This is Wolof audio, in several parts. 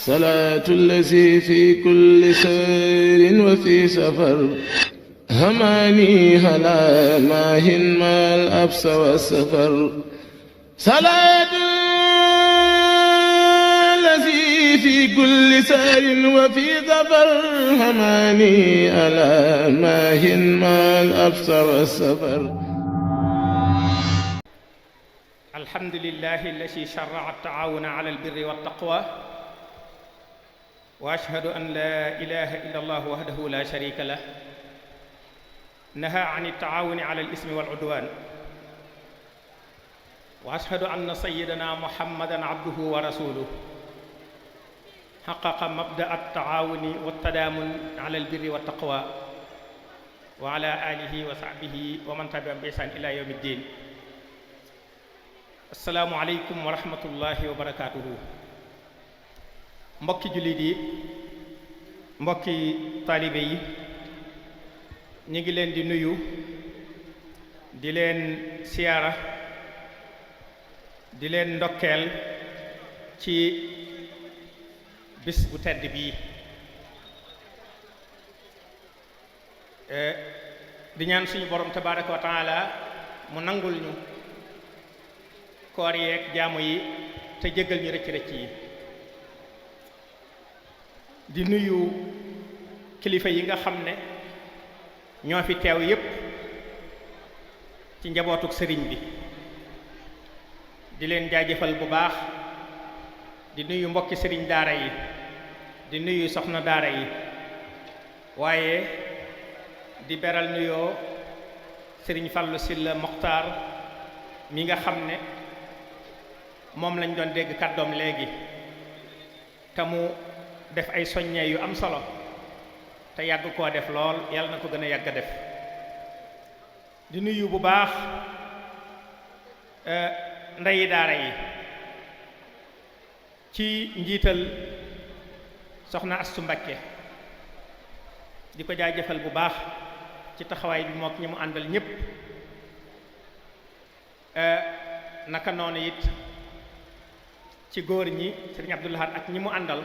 صلاة الذي في كل سير وفي سفر هماني هلا ماهن ما الأبس والسفر صلاة الذي في كل سير وفي سفر هماني هلا ماهن ما الأبس والسفر. الحمد لله الذي شرع التعاون على البر والتقوى وأشهد أن لا إله إلا الله وحده لا شريك له نهى عن التعاون على الإثم والعدوان وأشهد أن سيدنا محمدا عبده ورسوله حقق مبدأ التعاون والتدامن على البر والتقوى وعلى آله وصحبه ومن تبعهم بإحسان إلى يوم الدين. السلام عليكم ورحمة الله وبركاته. mbokki jullit yi mbokki taalibe yi ñu ngi leen di nuyu di leen siyaara di leen ndokkeel ci bis bu tedd bii di ñaan suñu borom tabaraka wa taala mu nangul ñu koor yeeg jaamu yi te jéggal ñu rëcc-rëcc yi. di nuyu kilifa yi nga xam ne ñoo fi teew yépp ci njabootuk sëriñ bi di leen jaajëfal bu baax di nuyu mbokki sëriñ daara yi di nuyu soxna daara yi waaye di beral nuyoo sëriñ Fallu Silla Moxtaar mi nga xam ne moom lañ doon dégg kàddoom léegi te mu def ay soññee yu am solo te yàgg koo def lool yàlla na ko gën a yàgg a def di nuyu bu baax ndeyi daara yi ci njiital soxna Astu Mbakke di ko jaajëfal bu baax ci taxawaay bi mook ñi mu àndal ñépp naka noonu it ci góor ñi Sëriñ Abdul Ahad ak ñi mu àndal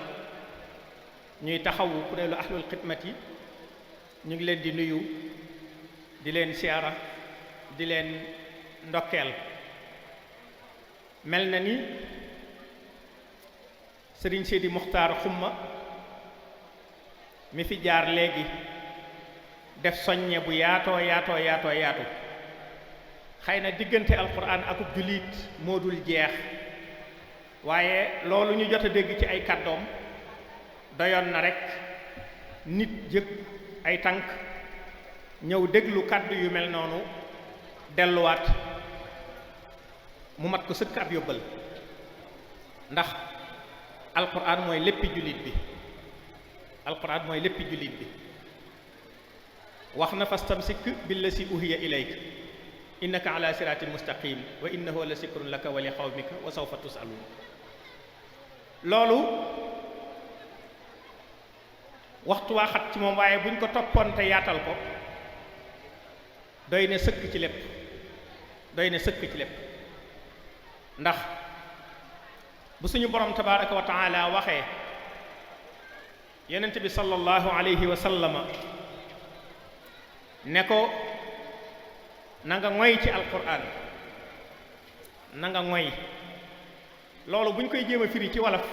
ñuy taxawu kuréelu ahlul xidmati ñu ngi leen di nuyu di leen siyaara di leen ndokkeel. mel na ni sëriñ Sidi Muxtaar Xumma mi fi jaar léegi def soññe bu yaatoo yaatu xëy na diggante alquran akub jullit moo dul jeex waaye loolu ñu jot a dégg ci ay kàddoom doyoon na rekk nit jëg ay tànk ñëw déglu kàddu yu mel noonu delluwaat mu mat ko sëkk ab yóbbal ndax alquran mooy léppi jullit bi alquran mooy léppi jullit bi wax na fastamsik billasi uhiya ilayk innaka ala siratin mustaqim wa innahu la sikrun laka wa li qawmika wa sawfa tusalun. loolu waxtu waa xat ci moom waaye buñ ko toppoon te yaatal ko doy na sëkk ci lépp ndax bu suñu borom tabaraka wa taala waxee yonent bi sallallahu alayhi wa sallama ne ko na nga ngoy ci alquran na nga ngoy loolu buñ koy jéem a firi ci wolof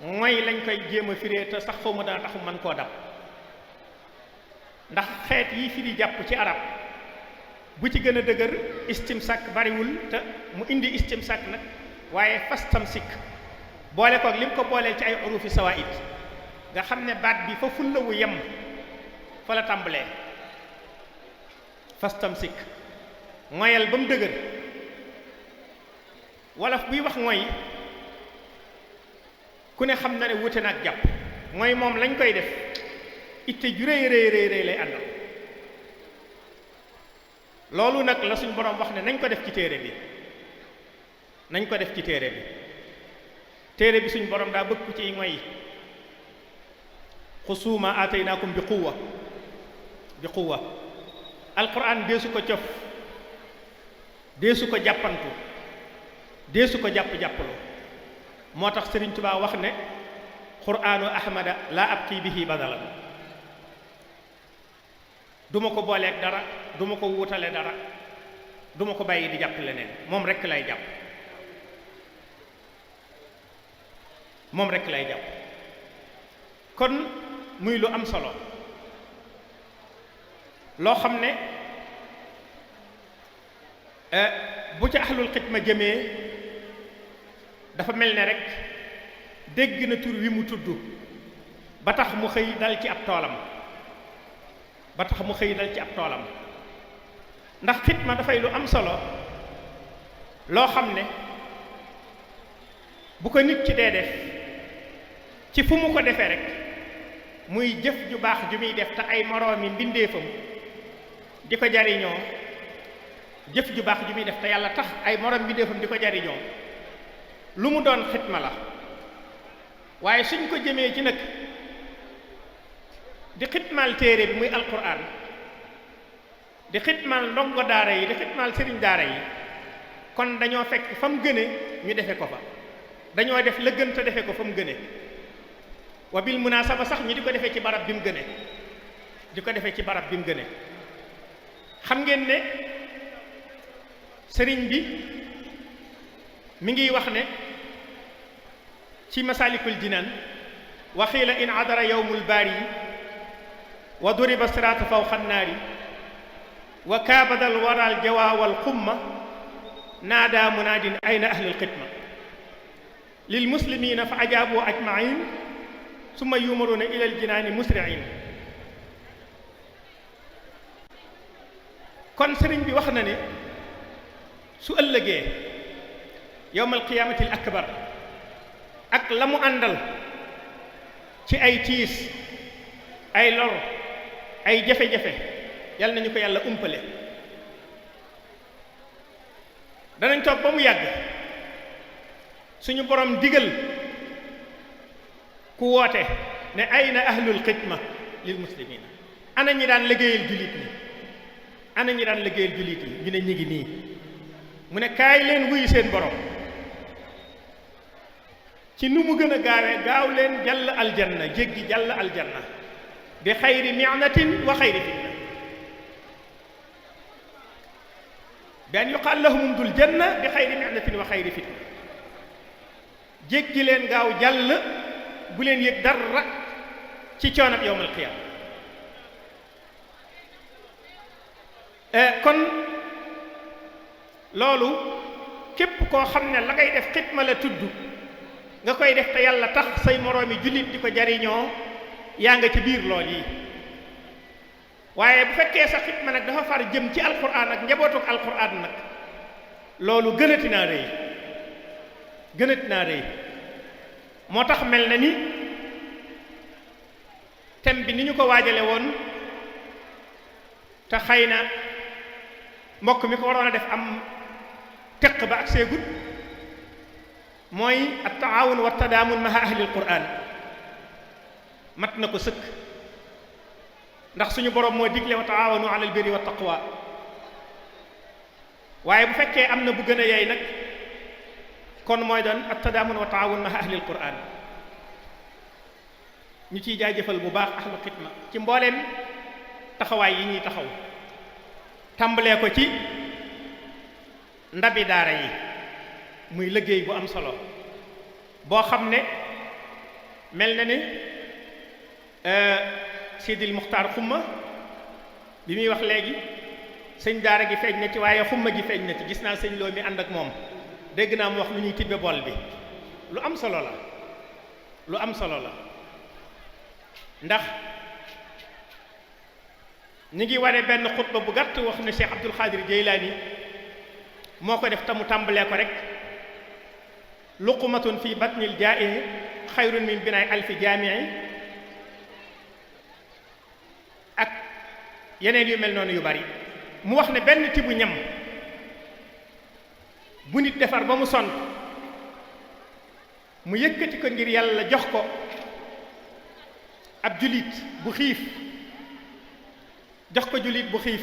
mooy lañ koy jéem a firee te sax xawma dana taxu man koo dab ndax xeet yi firi jàpp ci arab bu ci gën a dëgër istimsak bariwul te mu indi istimsak nag waaye fastamsik boole koog lim ko booleel ci ay urufi sawaid nga xam ne baat bi fa fullawu yem fa la tàmbalee fastamsik ngoyal ba mu dëgër wolof buy wax ngoy ku ne xam na ne wute nag jàpp mooy moom lañ koy def itte ju rëy lay àndal loolu nag la suñ borom wax ne nañ ko def ci téere bi téere bi suñ borom daa bëgg ku ciy ngoy xusuuma aataynaakum bi quwwa alquran deesu ko cof deesu ko jàppantu deesu ko jàpp-jàppaloo moo tax Sëriñ Tuubaa wax ne qur'aanu ahmada laa abqi bihi badalan duma ko booleeg dara duma ko wutale dara duma ko bàyyi di jàpp leneen moom rekk lay jàpp moom rekk lay jàpp kon muy lu am solo loo xam ne bu ca ahlul xidma jëmee dafa mel ne rek dégg na tur wi mu tudd ba tax mu xëy dal ci ab toolam ndax xidma dafay lu am solo loo xam ne bu ko nit ci dee def ci fu mu ko defee rek muy jëf ju baax ju muy def te ay moroomi mbindeefam di ko jariñoo jëf ju baax ju muy def te yàlla tax ay moroom mbindeefam di ko jariñoo lu mu doon xidma la waaye suñ ko jëmee ci nag di xidmaal téere bi muy alquran di xidmaal ndongo daara yi di xidmaal sëriñ daara yi kon dañoo fekk fa mu gëne ñu defe ko fa dañoo def la gën te defe ko fa mu gëne wa bil munaasaba sax ñu di ko defee ci barab bi mu gëne xam ngeen ne sëriñ bi mi ngi wax ne ci masalikul jinaan wa xiila in adara yawmul baari wa duriba siraata fawqa naari wa kaabadal waral jawaawal xumma naada munaadin ayna ahlul xidma lil muslimina fa ajaabu ajmain summa yumaruna ilal jinaani musriin kon sëriñ bi wax na ne su ëllëgee yowmal qiyaamatil akbar ak la mu àndal ci ay tiis ay lor ay jafe-jafe yal nañu ko yàlla umpale danañ toog ba mu yàgg suñu borom digal ku woote ne ayna ahlul xidma lil muslimina ana ñi daan liggéeyal jullit ñi ana ñi daan liggéeyal jullit yi ñu ne ñi ngi nii mu ne kaay leen wuyu seen borom ci nu mu gën a gaawee gaaw leen jàll aljanna jéggi jàll aljanna bi xayri mi'natin wa xayri fitna bi an yuqaal lahum dul janna bi xayri mi'natin wa xayri fitna jéggi leen gaaw jàll bu leen yëg dara ci coonab yowmal qiyaama kon loolu képp koo xam ne la ngay def xidma la tudd nga koy def te yàlla tax say moroomi jullit di ko jariñoo yaa nga ci biir lool yi waaye bu fekkee sa xidma nag dafa far jëm ci alquran ak njabootuk alquran nag loolu gënati naa rëy moo tax mel na ni thème bi ni ñu ko waajale woon te xëy na mbokk mi ko waroon a def am teq ba ak seegut mooy at taawun wa tadaamun maha ahlil quran mat na ko sëkk ndax suñu borom moo digle wa taawanu alal birri wa taqwa waaye bu fekkee am na bu gën a yey nag kon mooy doon at tadaamun wa taawun maha ahlil quran ñu ciy jaajëfal bu baax ahlu xidma ci mbooleem taxawaay yi ñuy taxaw tàmbalee ko ci ndabi daara yi muy liggéey bu am solo boo xam ne mel na ni Sidil Muxtaar xumma bi muy wax léegi sëñ daara gi feeñ na ci waaye xumma gi feeñ na ci gis naa sëñ loo mi ànd ak moom dégg naa mu wax lu ñuy tibbe bool bi lu am solo la ndax ñu ngi wane benn xutba bu gàtt wax ne Cheikh Abdul Xaadir Jeylaani moo ko def tamu tàmbalee ko rek luqumatun fi batnil jaa'i xayrun min binaay alfi jaami'i ak yeneen yu mel noonu yu bari mu wax ne benn tibu ñam bu nit defar ba mu sonn mu yëkkati ko ngir yàlla jox ko ab julit bu xiif jox ko julit bu xiif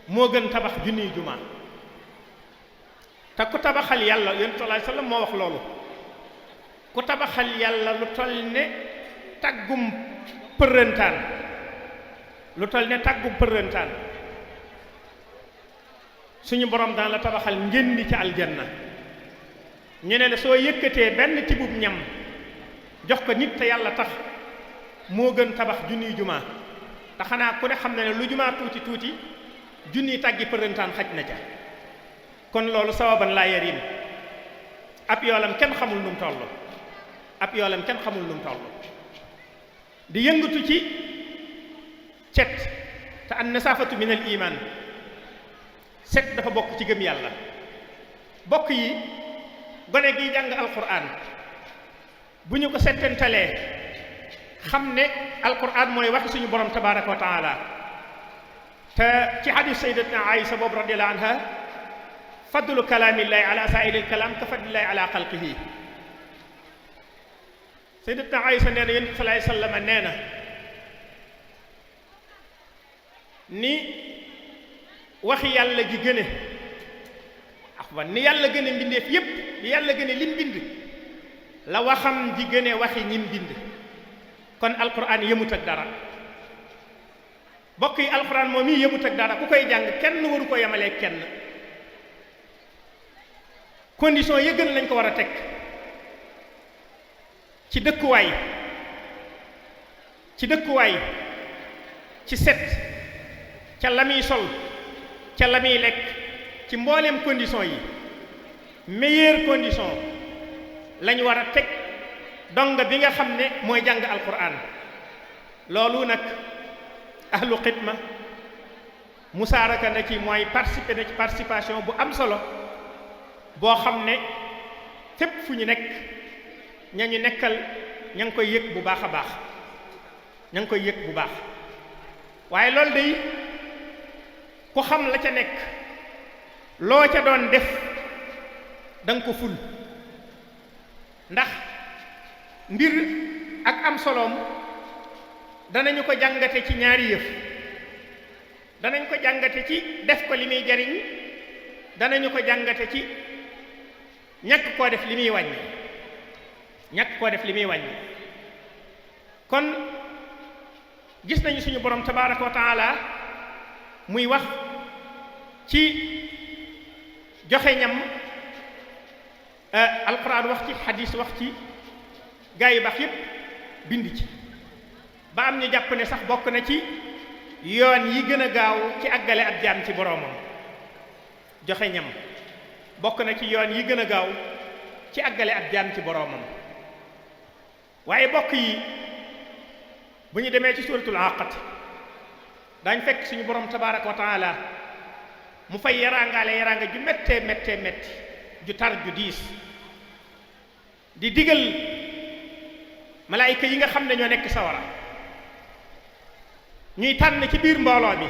moo gën tabax junniy jumaa te ku tabaxal yàlla yonent sallallahu alayhi wasallam moo wax loolu ku tabaxal yàlla lu toll ne taggum përëntaan lu toll ne taggum përëntaan suñu borom daan la tabaxal njëndi ci aljanna ñu ne la soo yëkkatee benn tibub ñam jox ko nit te yàlla tax moo gën tabax junniy jumaa te xanaa ku ne xam na ne lu jumaa tuuti tuuti junniy tàggi përëntaan xaj na ca kon loolu sawaban laa yarim ab yoolam kenn xamul nu mu toll ab yoolam kenn xamul nu mu toll di yëngatu ci cet te an nasaafatu min al iman set dafa bokk ci gëm yàlla bokk yi gone gi jàng alquran bu ñu ko settantalee xam ne alquran mooy waxi suñu borom tabaraka wa taala te ci hadis sayyidatna Aïsa boobu radiyallahu anha fadlu kalaamillahi ala saa'iril kalaam ka fadlillahi ala xalqihi sayyidatna Aïsa nee na yonent bi sallallahu alayhi wa sallam nee na ni waxi yàlla gi gëne axwan ni yàlla gëne mbindeef yépp ni yàlla gëne lim bind la waxam di gëne waxi ñim bind kon alquran yëmut ak dara bokk yi alquran moom yi yëmut ak dara ku koy jàng kenn waru ko yemalee kenn condition yi gën lañ ko war a teg ci dëkkuwaay ci set ca la muy sol ca la muy lekk ci mbooleem condition yi meilleure condition lañ war a teg donga bi nga xam ne mooy jàng alquran loolu nag ahlu xidma musaaraka na ci mooy participer na ci participation bu am solo boo xam ne fépp fu ñu nekk ña ñu nekkal ña ngi koy yëg bu baax a baax ña ngi koy yëg bu baax waaye loolu day ku xam la ca nekk loo ca doon def danga ko ful ndax mbir ak am soloom danañu ko jàngate ci ñaari yëf danañ ko jàngate ci def ko li muy jariñ danañu ko jàngate ci ñàkk koo def li muy wàññi kon gis nañu suñu borom tabaraka wa taala muy wax ci joxe ñam alquran wax ci xadis wax ci gaa yu baax yépp bind ci ba am ñu jàpp ne sax bokk na ci yoon yi gën a gaaw ci àggale ab jaam ci boroomam joxe ñam bokk na ci yoon yi gën a gaaw ci àggale ab jaam ci boroomam waaye bokk yi bu ñu demee ci suratul Haaqat daañ fekk suñu borom tabaraka wa taala mu fay yaraanga ju méttee métti ju tar ju diis di digal malaayika yi nga xam ne ñoo nekk sawara ñuy tànn ci biir mbooloo mi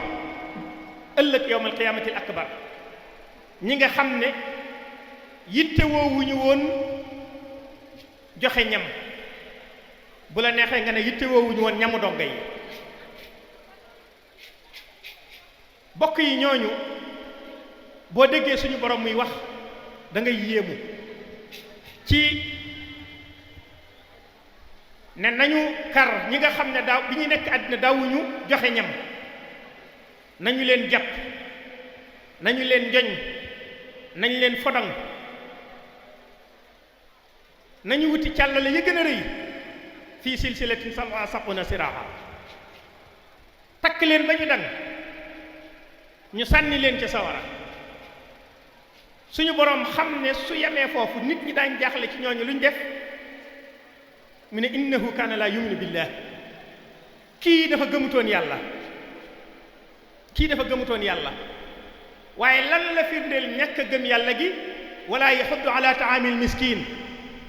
ëllëg yawmal qiyaamatil akbar ñi nga xam ne yitte woowuñu woon joxe ñam bu la neexee nga ne yitte woowuñu woon ñamu donga yi bokk yi ñooñu boo déggee suñu borom muy wax da ngay yéemu ci ne nañu kar ñi nga xam ne daaw bi ñu nekk àddina daawuñu joxe ñam nañu leen jàpp nañu leen njoñ nañu leen fodang nañu wuti càllale ya gën a rëy fii silsilatin sab'una siraaha takk leen ba ñu dang ñu sànni leen ca sawara suñu boroom xam ne su yemee foofu nit ñi daañ jaaxle ci ñooñu luñ def mu ne innahu kaana laa yuminu billah kii dafa gëmutoon yàlla waaye lan la firndeel ñàkk a gëm yàlla gi wala yaxuddu ala taamil miskin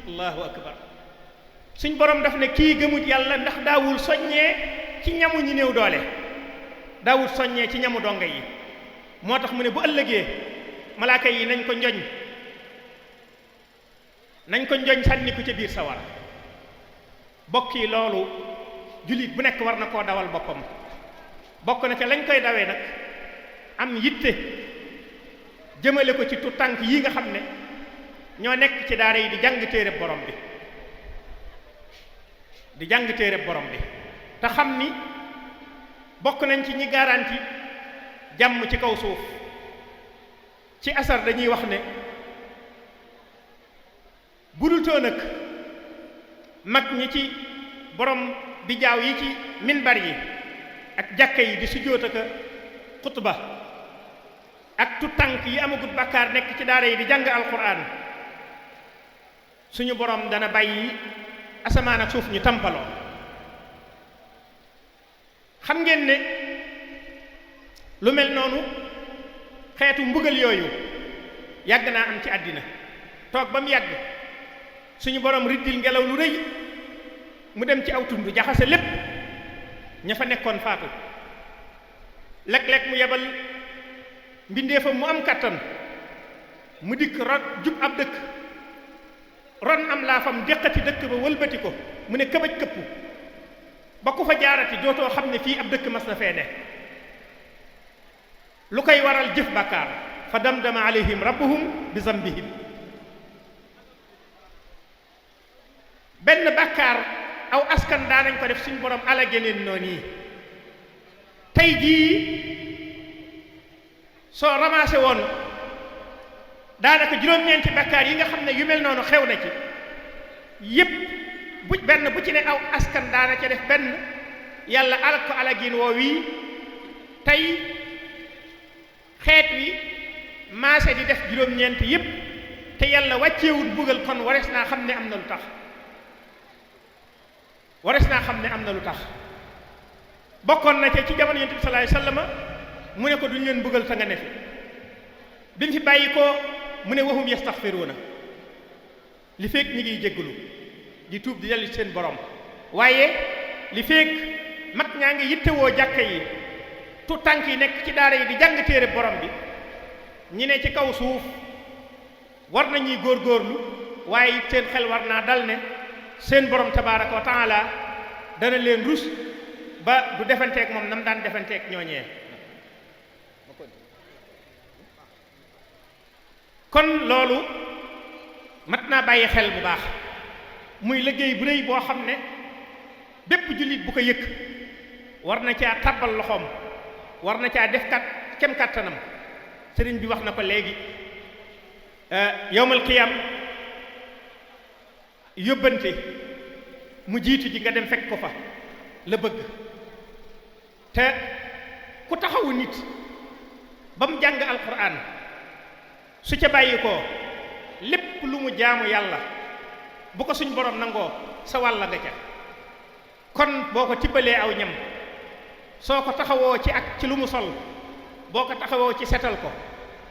allahu akbar suñ borom daf ne kii gëmut yàlla ndax daawul soññee ci ñamu ñi néew doole daawul soññee ci ñamu donga yi moo tax mu ne bu ëllëgee malaaka yi nañ ko njoñ sànni ko ca biir sawara bokk yi loolu jullit bu nekk war na koo dawal boppam bokk na ca lañ koy dawee nag am yitte jëmale ko ci tu tànk yi nga xam ne ñoo nekk ci daara yi di jàng téere borom bi di jàng téere borom bi te xam ni bokk nañ ci ñi garanti jàmm ci kaw suuf. ci asar dañuy wax ne budul too nag mag ñi ci borom bijaaw yi ci minbar yi ak jàkka yi di sujjóot ak xutba ak tu tànk yi amagut bàkkaar nekk ci daara yi di jàng alquran suñu borom dana bàyyi asamaan ak suuf ñu tampaloo. xam ngeen ne lu mel noonu xeetu mbugal yooyu yàgg naa am ci àddina toog ba mu yàgg suñu borom riddil ngelaw lu rëy mu dem ci aw tund jaxase lépp ña fa nekkoon faatu léeg-léeg mu yebal mbindeefam mu am kàttan mu dikk ron jub ab dëkk ron am laa fam déqati dëkk ba wëlbati ko mu ne këbaj këppu ba ku fa jaarati dootoo xam ne fii ab dëkk mas na fee ne lu koy waral jëf bàkkaar fa damdama alayhim rabbuhum bi zambihim benn bàkkaar aw askan daanañ ko def suñu borom alage leen noonu yi tey jii soo ramassé woon daanaka juróom-ñeenti bàkkaar yi nga xam ne yu mel noonu xew na ci yépp benn bu ci ne aw askan daana ca def benn yàlla alak ko alagin woo wii tey xeet wi maase di def juróom-ñeent yépp te yàlla wàcceewul bugal kon warees naa xam ne am na lu tax bokkoon na ca ci jamono yonent bi sallallahu alayhi wasallam mu ne ko duñ leen bugal ta nga ne fi bi mu fi bàyyi ko mu ne wahum yastaghfiruuna li fekk ñi ngiy jéggulu di tuub di dellu ci seen borom waaye li fekk mag ñaa ngi yittewoo jàkka yi tu tànk yi nekk ci daara yi di jàng téere borom bi ñi ne ci kaw suuf war nañuy góorgóorlu waaye it seen xel war naa dal ne seen borom tabaaraka wa taala dana leen rus ba du defanteek moom nam daan defanteek ñooñee kon loolu mat naa bàyyi xel bu baax muy liggéey bu rëy boo xam ne bépp jullit bu ko yëkk war na caa tàbbal loxoom war na caa def kem kàttanam sëriñ bi wax na ko léegi yowmal qiyam yóbbante mu jiitu ji nga dem fekk ko fa la bëgg te ku taxawu nit ba mu jàng alquran su ca bàyyi ko lépp lu mu jaamu yàlla bu ko suñ borom nangoo sa wàll nga ca kon boo ko tibbalee aw ñam soo ko taxawoo ci ak ci lu mu sol boo ko taxawoo ci setal ko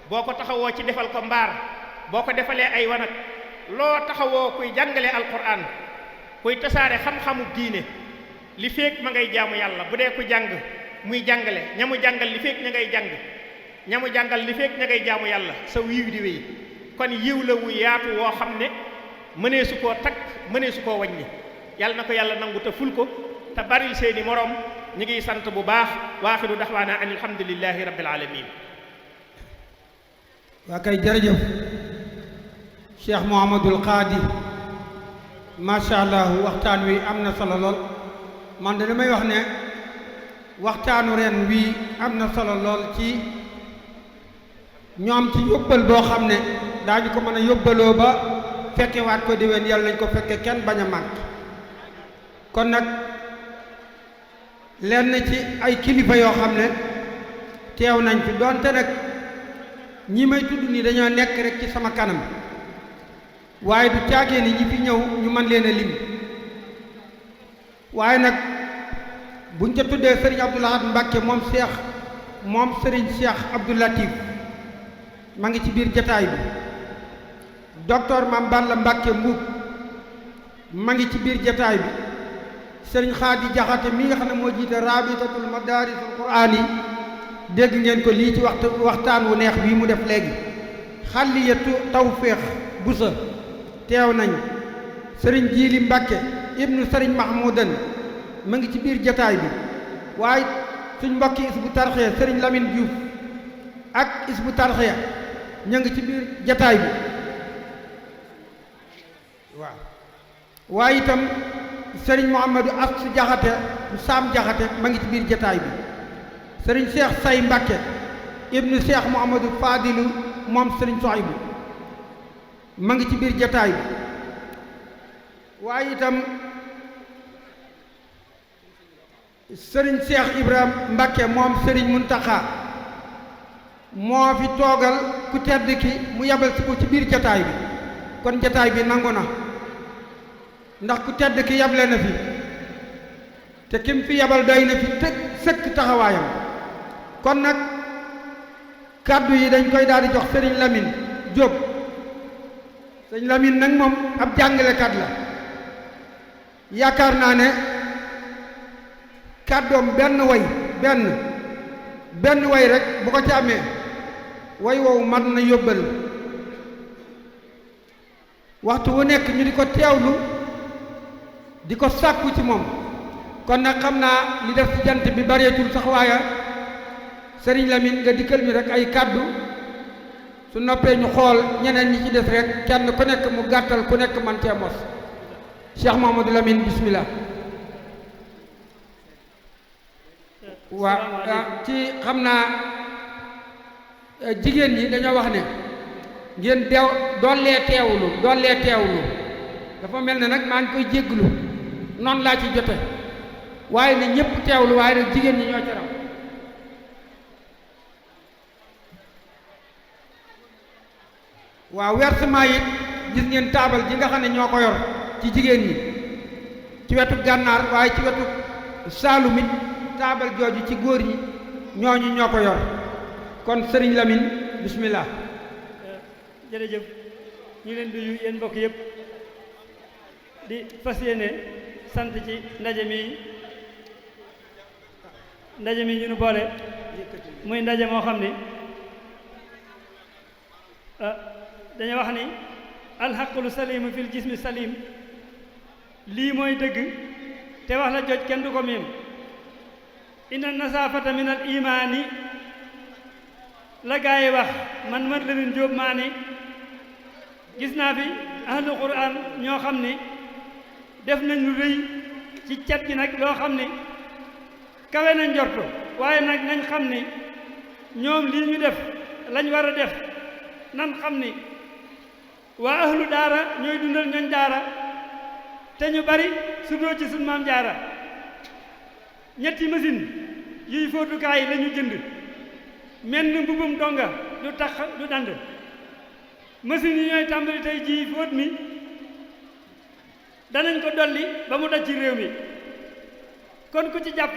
boo ko taxawoo ci defal ko mbaar boo ko defalee ay wanag loo taxawoo kuy jàngale alquran kuy tasaare xam-xamu diine li feek ma ngay jaamu yàlla bu dee ku jàng muy jàngale ñamu jàngal li feek ña ngay jàng ñamu jàngal li feek ña ngay jaamu yàlla sa wiiw di wéy kon yiw la wu yaatu woo xam ne mënee su koo takk mënee su koo wàññi yàlla na ko yàlla nangu te ful ko te baril seeni moroom ñu ngi sant bu baax waaxiru daxwaana an alhamdulillahi rabbil alamin waa kay jërëjëf Cheikh Mouhamadul Qaadi macha allah waxtaan wi am na solo lool man de damay wax ne waxtaanu ren wi am na solo lool ci ñoom ci yóbbal boo xam ne daañu ko mën a yóbbaloo ba fekkewaat ko déwén yàlla nañ ko fekke kenn bañ a màgg kon nag lenn ci ay kilifa yoo xam ne teew nañ fi doonte nag ñi may tudd nii dañoo nekk rek ci sama kanam waaye du caagee ni ñi fi ñëw ñu mën leen a lim waaye nag buñ ca tuddee sëriñ Abdou Lahad Mbacke moom sëriñ Cheikh Abdou Latif ma ngi ci biir jataay bi docteur Mame Balla Mbacke Mbuub ma ngi ci biir jataay bi sëriñ Xaadi Jaxate mi nga xam ne moo jiite rabitatul madarisul quraan yi dégg ngeen ko lii ci waxtaan wu neex bii mu def léegi xalliyatu tawféex busa teew nañ sëriñ Jiili Mbàkke ibnu sëriñ Mahmoudan ma ngi ci biir jataay bi waaye suñ mbokki isbu tarxiya sëriñ Lamine Diouf ak isbu tarxiya ña ngi ci biir jataay bi waaw waaye itam sëriñ Mouhamadou Astou Jaxate bu Saam Jaxate ma ngi ci biir jataay bi sëriñ Cheikh Say Mbàkke ibnu Cheikh Mouhamadou Fadilu moom sëriñ Sohaybu ma ngi ci biir jataay bi waaye itam sëriñ Cheikh Ibrahima Mbàkke moom sëriñ Muntaxa moo fi toogal ku tedd ki mu yabal si ko ci biir jataay bi kon jataay bi nangu na ndax ku tedd ki yable na fi te kim fi yabal doy na fi tëg sëkk taxawaayam kon nag kàddu yi dañ koy daal di jox sëriñ Lamine Diop sëriñ Lamine nag moom ab jàngalekat la yaakaar naa ne kàddoom benn way rek bu ko ci amee way woowu mat na yóbbal waxtu wu nekk ñu di ko teewlu di ko sàkku ci moom kon nag xam naa li def ci jant bi bareetul sax waaye sëriñ Lamine nga dikkal mi rek ay kàddu su noppee ñu xool ñeneen ñi ci des rek kenn ku nekk mu gàttal ku nekk man cee mos Cheikh Mamadou Lamine bismillah waa ci xam naa jigéen ñi dañoo wax ne ngeen dollee teewlu dafa mel ne nag maa ngi koy jégglu noonu laa ci jote waaye ne ñëpp teewlu waaye nag jigéen ñi ñoo ci raw waaw versement yi gis ngeen taabal ji nga xam ne ñoo ko yor ci jigéen ñi ci wetu gànnaar waaye ci wetu saalum it taabal jooju ci góor ñi ñooñu ñoo ko yor kon sëriñ Lamine bismillah jërëjëf ñu leen di nuyu yéen mbokk yëpp di fas yéene sant ci ndaje mi ñu nu boole muy ndaje moo xam ni dañoo wax ni alxaqlu salimu fil jismi salim lii mooy dëgg te wax la joj kenn du ko miim inna nasaafata min al imaani la gaa yi wax man Lamine Diop maa ni gis naa fi ahlu quran ñoo xam ni def nañ lu rëy ci cet gi nag loo xam ni kawe na njortu waaye nag nañ xam ni ñoom lii ñu def lañ war a def nan xam ni waa ahlu daara ñooy dundal ñooñ daara te ñu bari su doo ci suñ maam jaara ñetti machine yuy fóotukaay la ñu jënd menn mbubum donga du tax du dand machine yi ñooy tàmbali tey jii fóot mi danañ ko dolli ba mu daj ci réew mi kon ku ci jàpp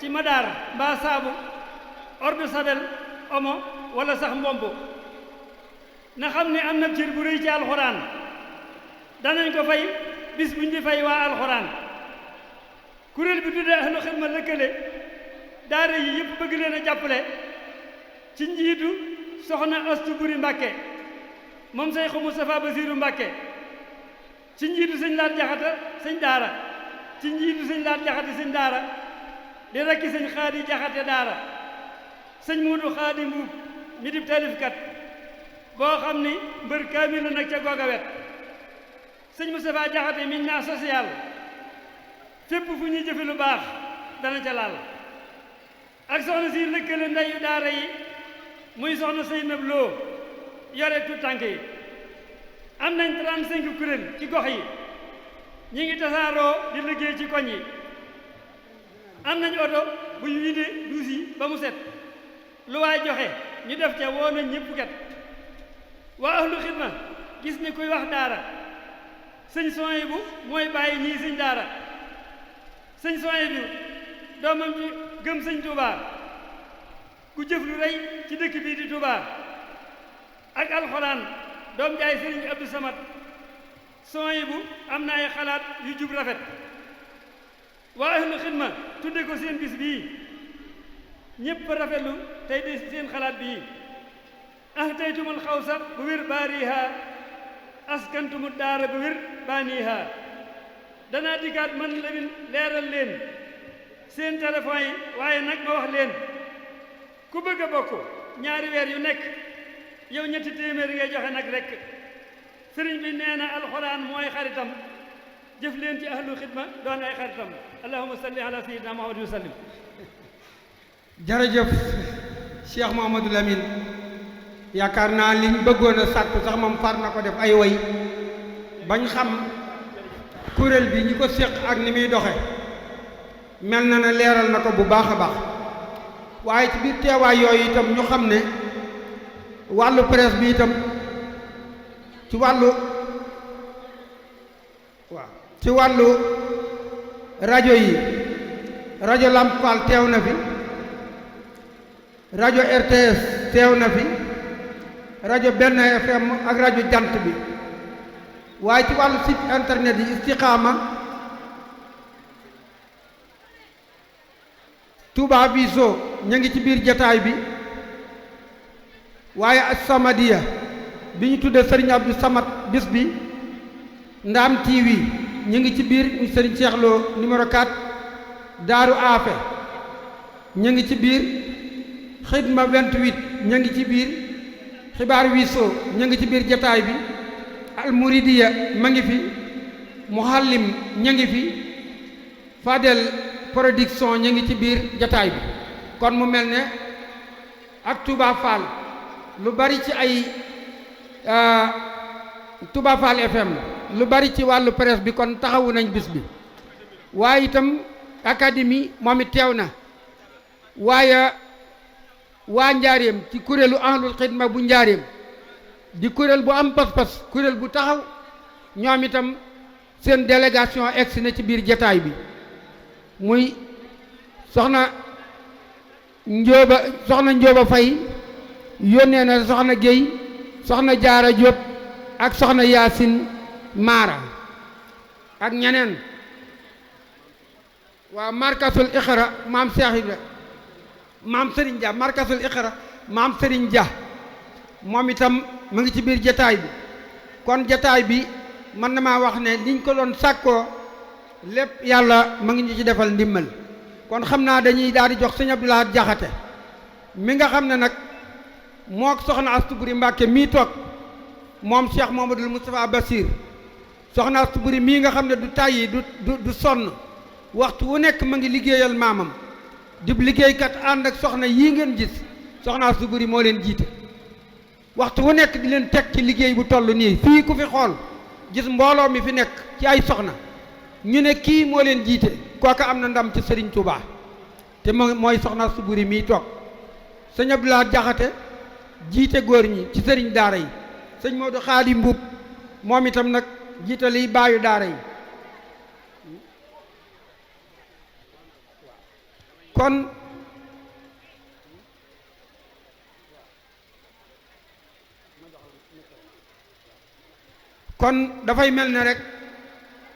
ci madaar mbaa saabu eau de Javel omo wala sax mbomb na xam ne am na cër bu rëy ci alxuraan danañ ko fay bis buñ di fay waa alxuraan kuréel bi tuddee ahlu xidma lëkkale daara yi yëpp bëgg leen a jàppale ci njiitu soxna Astu Buri Mbàkke moom Seexu Mustafaa Basiiru Mbàkke ci njiitu sëñ Laat Jaxate sëñ daara ci njiitu sëñ Laat Jaxate sëñ daara di rakki sëñ Xaadi Jaxate daara sëñ Muudu Xaadi Mbuub mi dib taalifkat boo xam ni mbër kaamil la nag ca googa wet sëñ Mustafaa Jaxate miñ naa social fépp fu ñuy jëfe lu baax dana ca laal ak soxna si lëkkale ndeyu daara yi muy soxna Seynab Lo yore tu tànk yi am nañ 35 kuréel ci gox yi ñi ngi tasaaroo di liggéey ci koñ yi am nañ oto bu ñu widee duus yi ba mu set lu waay joxe ñu def ca woo nañ ñëpp kat waa ahlu xidma gis ni kuy wax daara sëñ Sohaybu mooy bàyyi ñii sëñ daara sëñ Sohaybu doomam ji gëm sëñ Touba ku jëf lu rëy ci dëkk bii di Touba ak alxuraan doom jaay sëriñ Abdou Samad Sohaybu am na ay xalaat yu jub rafet waa ahlu xidma tudde ko seen bis bii ñépp rafetlu tey di seen xalaat bii taytumul xawsa bu wér baariha askantumu daara bu wér baaniha danaa dikkaat man Lamine leeral leen seen téléphone yi waaye nag ma wax leen ku bëgg a bokk ñaari weer yu nekk yow ñetti téeméer ngay joxe nag rek sëriñ bi nee na alxuraan mooy xaritam jëf leen ci ahlu xidma doon ay xaritam allahumma salli ala sayyidina muhammadin wa sallim. jërëjëf Cheikh Mouhamadou Lamine yaakaar naa liñ bëggoon a sàkku sax moom far na ko def ay way bañ xam kuréel bi ñi ko séq ak ni muy doxe mel na ne leeral na ko bu baax a baax waaye ci biir teewaay yooyu itam ñu xam ne wàllu presse bi itam ci wàllu rajo yi rajo Lamp Fall teew na fi rajo RTS teew na fi rajo Benn FM ak rajo Jant bi waaye ci wàllu site internet yi Istikhama Touba Viso ñu ngi ci biir jataay bi waaye As-Samadiyya bi ñu tuddee Serigne Abdou Samad bis bi Ndaam TV ñu ngi ci biir ñu Serigne Cheikh Lo numéro 4 Daaru Afe ñu ngi ci biir Xidma 28 ñu ngi ci biir Xibaar Wiso ñu ngi ci biir jataay bi Al Muridiya ma ngi fi Muhallim ñu ngi fi Fadel Production ñu ngi ci biir jataay bi kon mu mel ne ak Touba Fall lu bari ci ay Touba Fall FM lu bari ci wàllu presse bi kon taxawu nañ bis bi waaye itam académie moom it teew na waaye waa njaareem ci kuréelu ahlul xidma bu njaareem di kuréel bu am pas-pas kuréel bu taxaw ñoom itam seen délégation egsi na ci biir jataay bi muy soxna Njóoba Fay yónnee na soxna Géy soxna Jaara Jóob ak soxna Yaasin Maara ak ñeneen waa markasul Iqra maam Cheikh Ibra maam Serigne Dia markasul Iqra maam Serigne Dia moom itam mu ngi ci biir jataay bi kon jataay bi mën na maa wax ne liñ ko doon sàkkoo lépp yàlla mu ngi ñu ci defal ndimmal kon xam naa dañuy daal di jox sëñ Abdou Lahad Jaxate mi nga xam ne nag moo soxna Astu Buri Mbàkke mii toog moom Cheikh Mouhamadoul Moustapha Bassir soxna Astu Buri mii nga xam ne du tàyyi du sonn waxtu wu nekk ma ngi liggéeyal maamam di liggéeykat ànd ak soxna yii ngeen gis soxna Astu Buri moo leen jiite waxtu wu nekk di leen teg ci liggéey bu toll nii fii ku fi xool gis mbooloo mi fi nekk ci ay soxna ñu ne kii moo leen jiite kooka am na ndam ci Serigne Touba te mooy soxna Astu Buri mii toog sëñ Abdou Lahad Jaxate jiite góor ñi ci sëriñ daara yi sëñ Modou Xaadi Mbuub moom itam nag jiite liy baayu daara yi kon dafay mel ne rek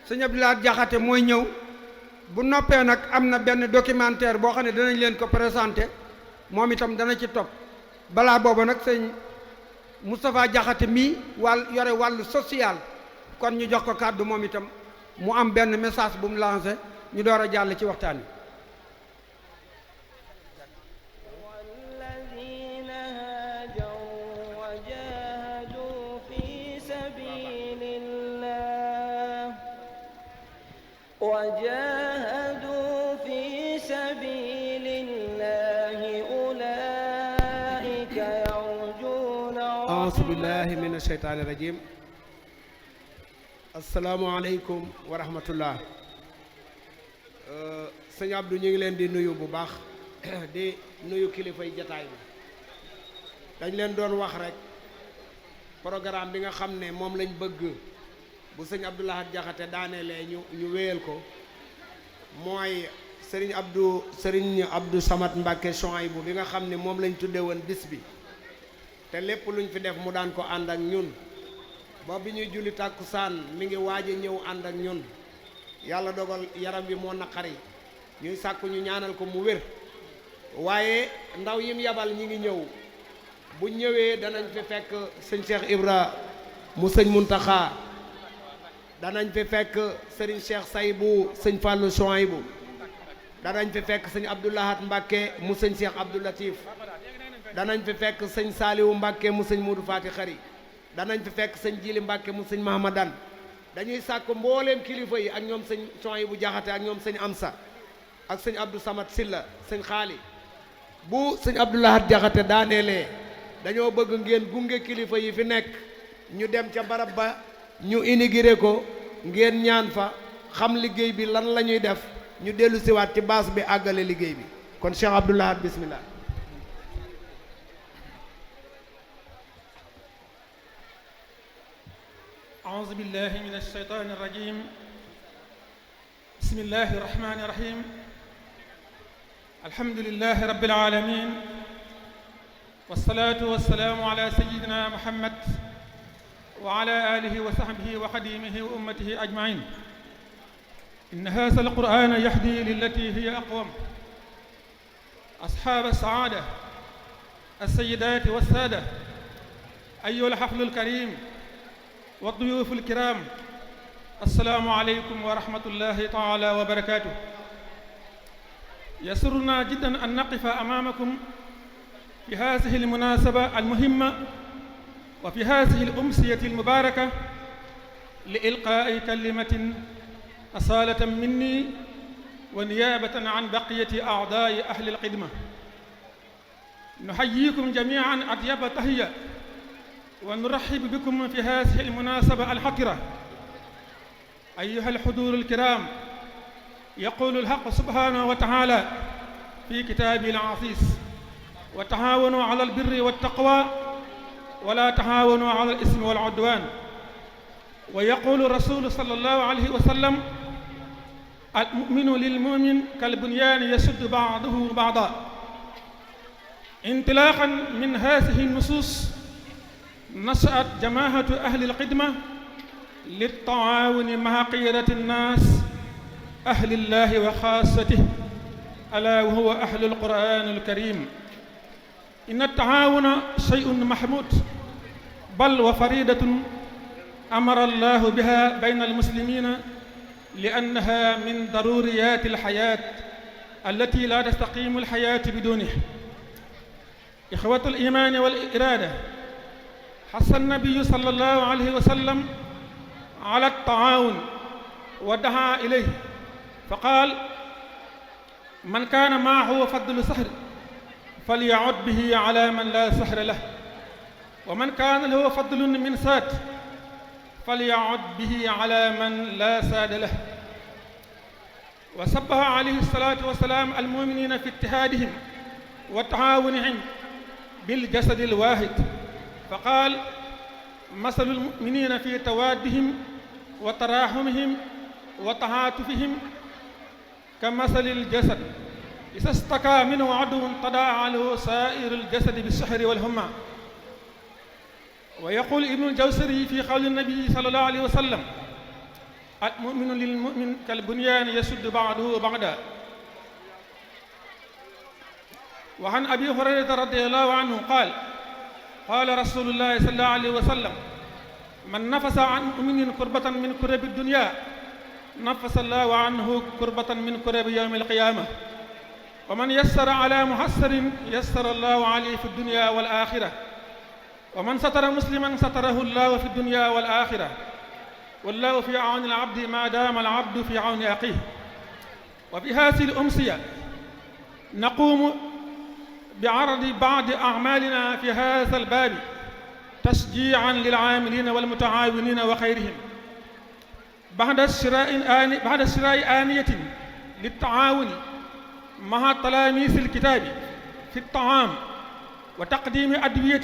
sëñ Abdou Lahad Jaxate mooy ñëw bu noppee nag am na benn documentaire boo xam ne danañ leen ko présenté moom itam dana ci topp balaa booba nag sëñ Moustapha Jaxate mii yore wàllu social kon ñu jox ko kàddu moom itam mu am benn message bu mu lancé ñu door a jàll ci waxtaan wi وجاهدوا في سبيل الله أولئك يرجون أعوذ بالله من الشيطان الرجيم السلام عليكم ورحمة الله sëñ Abdou ñu ngi leen di nuyu bu baax di nuyu kilifay jataay bi dañ leen doon wax rek programme bi nga xam ne moom lañ bëgg bu sëñ Abdou Lahad Jaxate daanelee ñu wéyal ko mooy Serigne Abdou Samad Mbàkke Souhaïbou bi nga xam ne moom lañ tudde woon bis bi te lépp luñ fi def mu daan ko ànd ak ñun ba bi ñuy julli tàkkusaan mi ngi waaj a ñëw ànd ak ñun yàlla dogal yaram bi moo naqari ñuy sàkku ñu ñaanal ko mu wér waaye ndaw yim yabal ñi ngi ñëw bu ñëwee danañ fi fekk sëñ Cheikh Ibra mu sëñ Muntaxa danañ fi fekk sëriñ Cheikh Saybu sëñ Fallou Souhaïbou danañ fi fekk sëñ Abdou Lahad Mbàkke mu sëñ Cheikh Abdou Latif danañ fi fekk sëñ Saaliwu Mbàkke mu sëñ Modou Fati Xari danañ fi fekk sëñ Jili Mbàkke mu sëñ Mahamadan dañuy sàkk mbooleem kilifa yi ak ñoom sëñ Soy bu Jaxate ak ñoom sëñ Amsa ak sëñ Abdou Samad Silla sëñ Xaali bu sëñ Abdou Lahad Jaxate daaneelee dañoo bëgg ngeen gunge kilifa yi fi nekk ñu dem ca barab ba ñu inauguré ko ngeen ñaan fa xam liggéey bi lan la ñuy def ñu dellu siwaat ci baas bi àggale liggéey bi kon Cheikh Abdou Lahad bismillah. أعوذ بالله من الشيطان الرجيم بسم الله الرحمن الرحيم الحمد لله رب العالمين والصلاة والسلام على سيدنا محمد وعلى آله وصحبه وخديمه وأمته أجمعين إن هذا القرآن يهدي للتي هي أقوم أصحاب السعادة السيدات والسادة أيها الحفل الكريم والضيوف الكرام السلام عليكم ورحمة الله تعالى وبركاته يسرنا جدا أن نقف أمامكم في هذه المناسبة المهمة وفي هذه الأمسية المباركة لإلقاء كلمة أصالة مني ونيابة عن بقية أعضاء أهل الخدمة نحييكم جميعا أطيب تحية ونرحب بكم في هذه المناسبة الحقرة أيها الحضور الكرام يقول الحق سبحانه وتعالى في كتابه العزيز وتعاونوا على البر والتقوى ولا تعاونوا على الإثم والعدوان ويقول الرسول صلى الله عليه وسلم المؤمن للمؤمن كالبنيان يشد بعضه بعضا انطلاقا من هذه النصوص نشأت جماعة أهل الخدمة للتعاون مع قيادة الناس أهل الله وخاصته ألا وهو أهل القرآن الكريم إن التعاون شيء محمود بل وفريدة أمر الله بها بين المسلمين لأنها من ضروريات الحياة التي لا تستقيم الحياة بدونه إخوة الإيمان والإرادة حث النبي صلى الله عليه وسلم على التعاون ودعا إليه فقال من كان معه فضل سحر فليعد به على من لا سحر له ومن كان له فضل من ساد فليعد به على من لا ساد له وسبح عليه الصلاة والسلام المؤمنين في اتحادهم وتعاونهم بالجسد الواحد فقال مثل المؤمنين في توادهم وتراحمهم وتعاطفهم كمثل الجسد إذا اشتكى منه عضو تداعى له سائر الجسد بالسحر والهمة ويقول ابن الجوزري في قول النبي صلى الله عليه وسلم المؤمن للمؤمن كالبنيان يشد بعضه بعضا وعن أبي هريرة رضي الله عنه قال قال رسول الله صلى الله عليه وسلم من نفس عن مؤمن كربة من كرب الدنيا نفس الله عنه كربة من كرب يوم القيامة ومن يسر على محسر يسر الله عليه في الدنيا والآخرة ومن ستر مسلما ستره الله في الدنيا والآخرة والله في عون العبد ما دام العبد في عون أخيه وفي هذه الأمسية نقوم بعرض بعض أعمالنا في هذا الباب تشجيعا للعاملين والمتعاونين وخيرهم بعد شراء آنية للتعاون مع تلاميذ الكتاب في الطعام وتقديم أدوية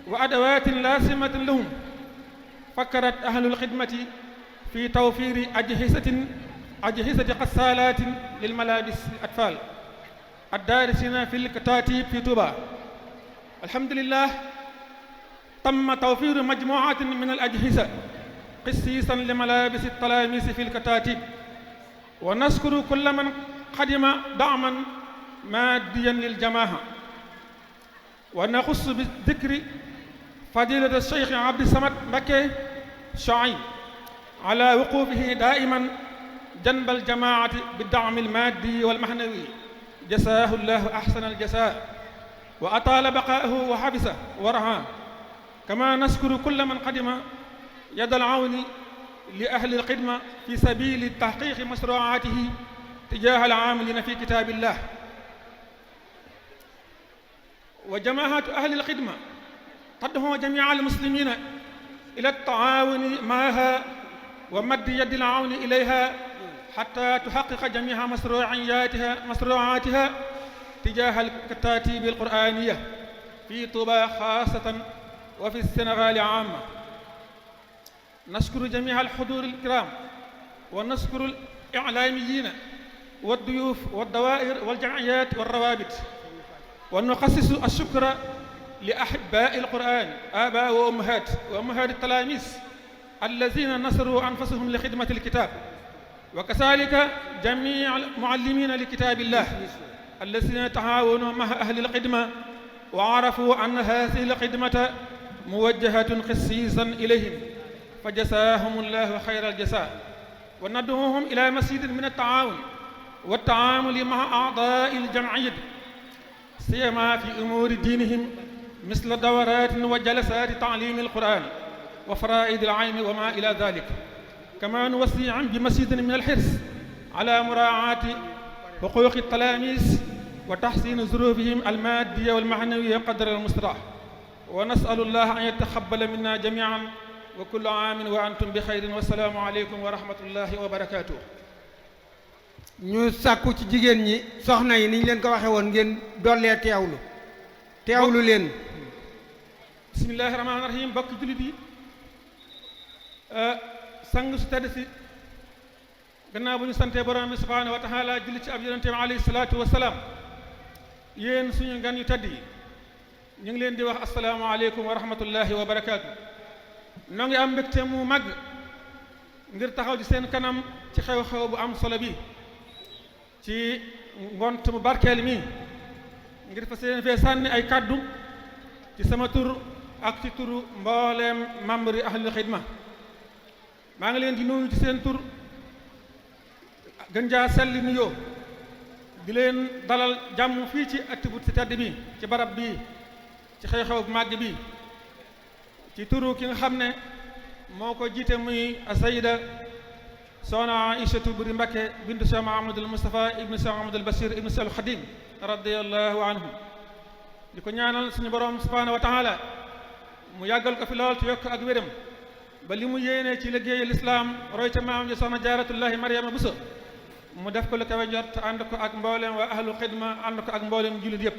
وأدوات لازمة لهم فكرت أهل الخدمة في توفير أجهزة غسالات للملابس الأطفال الدارسين في الكتاتيب في طوبى الحمد لله تم توفير مجموعة من الأجهزة خصيصا لملابس التلاميذ في الكتاتيب ونشكر كل من قدم دعما ماديا للجماعة ونخص بالذكر فضيلة الشيخ عبد الصمد مكي شعيب على وقوفه دائما جنب الجماعة بالدعم المادي والمعنوي جزاه الله أحسن الجزاء وأطال بقاءه وحبسه ورعاه كما نشكر كل من قدم يد العون li ahli alxidma fi sabili tahqiqi mashruatihi tijaha alaamilina fi kitabillah wa jamaahatu ahli alxidma tad'u jamia almuslimina ila altaawuni maaha wa maddi yadi alawni ilayha xata tuxaqiqa jamia mashruatiha tijaha alkatatibi alquraniya fi Tuuba xaasatan wa fi Sénégal aama nashkuru jamia alxudur alkiram wa nashkuru alilaamiyina wadduyuf waddawair waljamciyat walrawabit wa nuxassisu alshukra li ahibai alquran aba wa ummahat altalamis allazina nasaru anfusahum li xidmati alkitab wa kazalika jamia almuallimina li kitabillah allazina taawanu ma'a ahli alxidma wa arafu anna haadihi alxidmata muwajjahatun xassiisan ilayhim fa jasaahum allahu xayra aljasa wa nad'uuhum ila masiidin min altaawun wa altaamuli ma'a a'daa'i aljamciyyati siyama fi umuuri diinihim misla dawraatin wa jalasaati ta'liimi alqur'aan wa faraa'idi al'ilmi wa maa ilaa daalika kamaa nuwassi' bi masiidin min alxirs ala muraacaati xuquuqi altalaamiis wa taxsiini zuruufihim almaaddiya walmaxnawiyya qadra almustataa wa nasalu allah an yataxabbala minna jamiican wa kullu aamin wa antum bi xayrin wa salaamu aleykum wa rahmatullahi wa barakaatuh. ñu sàkku ci jigéen ñi soxna yi ni ñu leen ko waxe woon ngeen dollee teewlu leen. bismillahi rahmaani rahim bokk jullit yi sang su tedd si gannaaw bu ñu santee borom bi subhaanahu wa taala julli ci ab yonenteem alayhi salaatu wa salaam yéen suñu gan yu tedd yi ñu ngi leen di wax asalaamaaleykum wa rahmatullahi wa barakaatu. noo ngi am mbégte mu mag ngir taxaw ci seen kanam ci xew-xew bu am solo bi ci ngont mu barkeel mi ngir fa seen fee sànni ay kàddu ci sama tur ak ci turu mbooleem membre yi ahlul xidma maa ngi leen di nuyu ci seen tur gën jaa selli nuyoo di leen dalal jàmm fii ci ëtt bu ci tedd bi ci barab bi ci xew-xew bu màgg bi ci turu ki nga xam ne moo ko jiite muy asayida soxna Aïchatu Buri Mbakke bintu Cheikh Mahamadul Moustapha ibnu Cheikh Mahamadul Bachir ibnu Cheikh Khadim radiyallahu anhu di ko ñaanal suñu borom subhanahu wa taala mu yàggal ko fi lool te yokk ak wéram ba li mu yéene ci liggéeyu lislaam roy ca maam ji soxna jaaratullahi Mariama Buso mu def ko lu kawe njort ànd ko ak mboolem waa ahlu xidma ànd ko ak mboolem jullit yëpp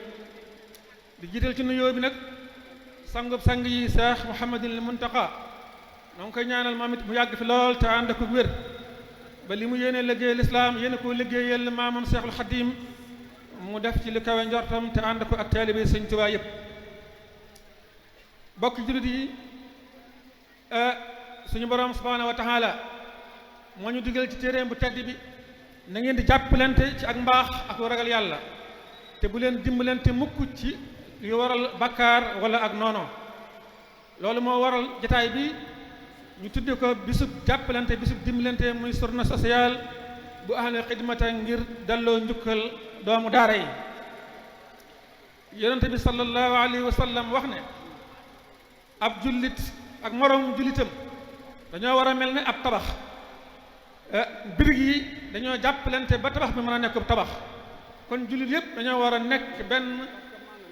di jiital ci nuyoo bi nag sangub sang yi Cheikh Mouhamadul Muntaqa noo ngi koy ñaanal moom it mu yàgg fi lool te ànd ko wér ba li mu yéene liggéey lislaam yéene ko liggéeyal maamam Cheikhul Xadim mu def ci lu kawe njortam te ànd ko ak taalibe Sëñ Tuubaa yëpp bokk jullit yi suñu borom subhaanahu wa taala moo ñu digal ci téeréem bu tedd bi na ngeen di jàppalante ci ak mbaax ak ragal yàlla te bu leen dimbalante mukk ci yu waral bakkaar wala ak noono loolu moo waral jataay bi ñu tudde ko bisub jàppalante bisub dimbalante muy journée sociale bu ahlu xidmata ngir delloo njukkal doomu daara yi yonente bi sallallahu alayhi wa sallam wax ne ab jullit ak moroom jullitam dañoo war a mel ne ab tabax birig yi dañoo jàppalante ba tabax bi mën a nekk tabax kon jullit yépp dañoo war a nekk benn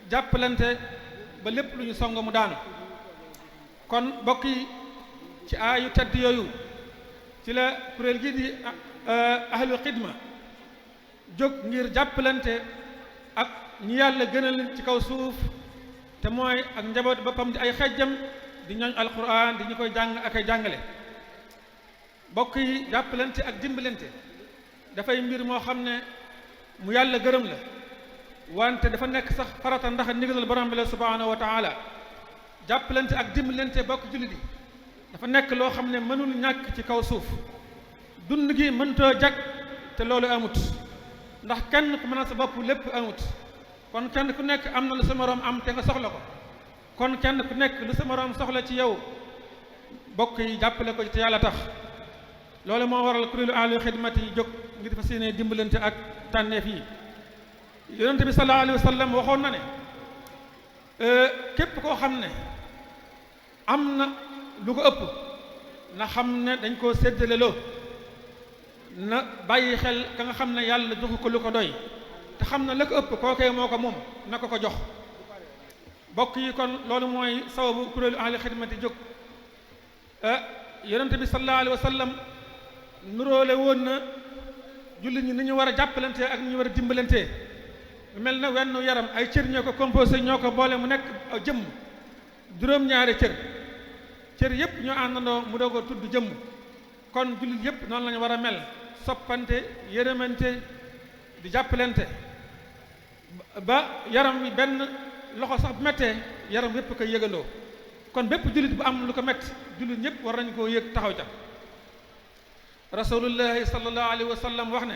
jàppalante ba lépp lu ñu song mu daanu kon bokk yi ci aayu tedd yooyu ci la kuréel gi di ahlu xidma jóg ngir jàppalante ak ñi yàlla gënal ci kaw suuf te mooy ak njaboot boppam di ay xejjam di ñooñ alquran di ñu koy jàng ak ay jàngale bokk yi jàppalante ak dimbalante dafay mbir moo xam ne mu yàlla gërëm la wante dafa nekk sax farata ndax ndigalal borom bi la subhanahu wa taala jàppalante ak dimbalante bokk jullit yi dafa nekk loo xam ne mënul ñàkk ci kaw suuf dund gi mëntoo jag te loolu amut ndax kenn ku mën a sa bopp lépp amut kon kenn ku nekk am na lu sa moroom am te nga soxla ko kon kenn ku nekk lu sa moroom soxla ci yow bokk yi jàppale ko ci te yàlla tax loolu moo waral kuréelu ahlu xidmati yi jóg ngir fas yéene dimbalante ak tànneef yi yonente bi sallallahu alayhi wa sallam waxoon na ne képp koo xam ne am na lu ko ëpp na xam ne dañ koo séddale loo na bàyyi xel ka nga xam ne yàlla joxu ko lu ko doy te xam na la ko ëpp kookee moo ko moom na ko jox bokk yi kon loolu mooy sababu kuréelu ahli xidmati jóg yonente bi sallallahu alayhi wa sallam nuróole woon na jullit ñi ni ñu war a jàppalantee ak ni ñu war a dimbalantee mel na wenn yaram ay cër ñoo ko composé ñoo ko boole mu nekk jëmm juróom-ñaari cër yépp ñoo àndandoo mu doog a tudd jëmm kon jullit yépp noonu la ñu war a mel soppante yërëmante di jàppalante ba yaram wi benn loxo sax bu mettee yaram yépp koy yëgandoo kon bépp jullit bu am lu ko metti jullit ñépp war nañu koo yëg taxaw ca rasulullahi sallallahu alayhi wa sallam wax ne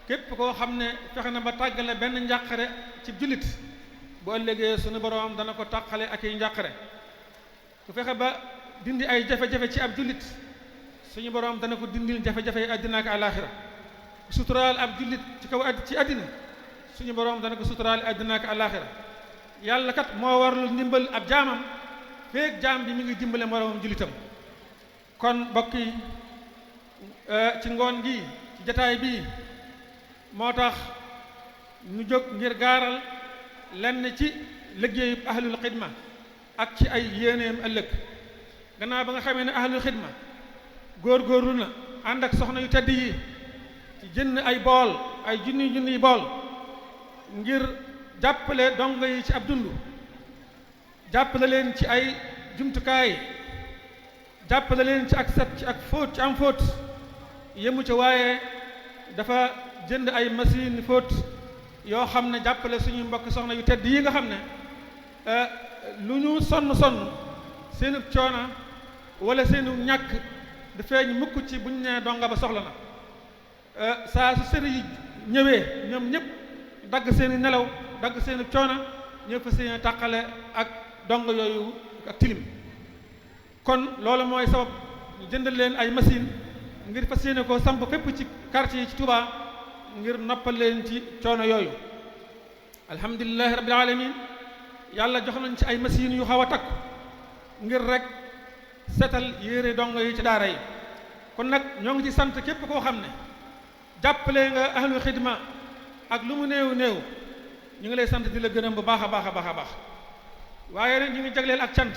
képp koo xam ne fexe na ba tàggale benn njàqare ci jullit bu ëllëgee suñu boroom dana ko tàqale ak yi njàqare ku fexe ba dindi ay jafe-jafe ci ab jullit suñu boroom dana ko dindil jafe-jafe yi àddina ak àlaaxira suturaal ab jullit ci kaw ci àddina suñu boroom dana ko suturaal àddina ak àlaaxira yàlla kat moo warlu ndimbal ab jaamam feek jaam bi mi ngi dimbale moroomam jullitam kon mbokk yi ci ngoon gi ci jataay bii moo tax ñu jóg ngir gaaral lenn ci liggéeyu ahlul xidma ak ci ay yéeneem ëllëg gannaaw ba nga xamee ne ahlul xidma góorgóorlu na ànd ak soxna yu tedd yi ci jënd ay bool ay junniy bool ngir jàppale dongo yi ci ab dund jàppale leen ci ay jumtukaay jàppale leen ci ak set ci ak fóot ci am fóot yemu ca waaye dafa jënd ay machine fóot yoo xam ne jàppale suñuy mbokk soxna yu tedd yi nga xam ne lu ñu sonn seenu coona wala seenu ñàkk du feeñ mukk ci buñ ne donga ba soxla na saa su sëri yi ñëwee ñoom ñëpp dagg seeni nelaw dagg seeni coona ñëw fa seeni tàqale ak dong yooyu ak tilim kon loolu mooy sabab ñu jëndal leen ay machine ngir fas yéene ko samp fépp ci quartier yi ci Touba ngir noppal leen ci coono yooyu alhamdulillahi rabbil alamin yàlla jox nañ ci ay machines yu xaw a takk ngir rek setal yére dongo yi ci daara yi kon nag ñoo ngi ci sant képp koo xam ne jàppale nga ahlul xidma ak lu mu néew ñu ngi lay sant di la gërëm bu baax a baax a baax a baax waaye nag ñu ngi jagleel ak cant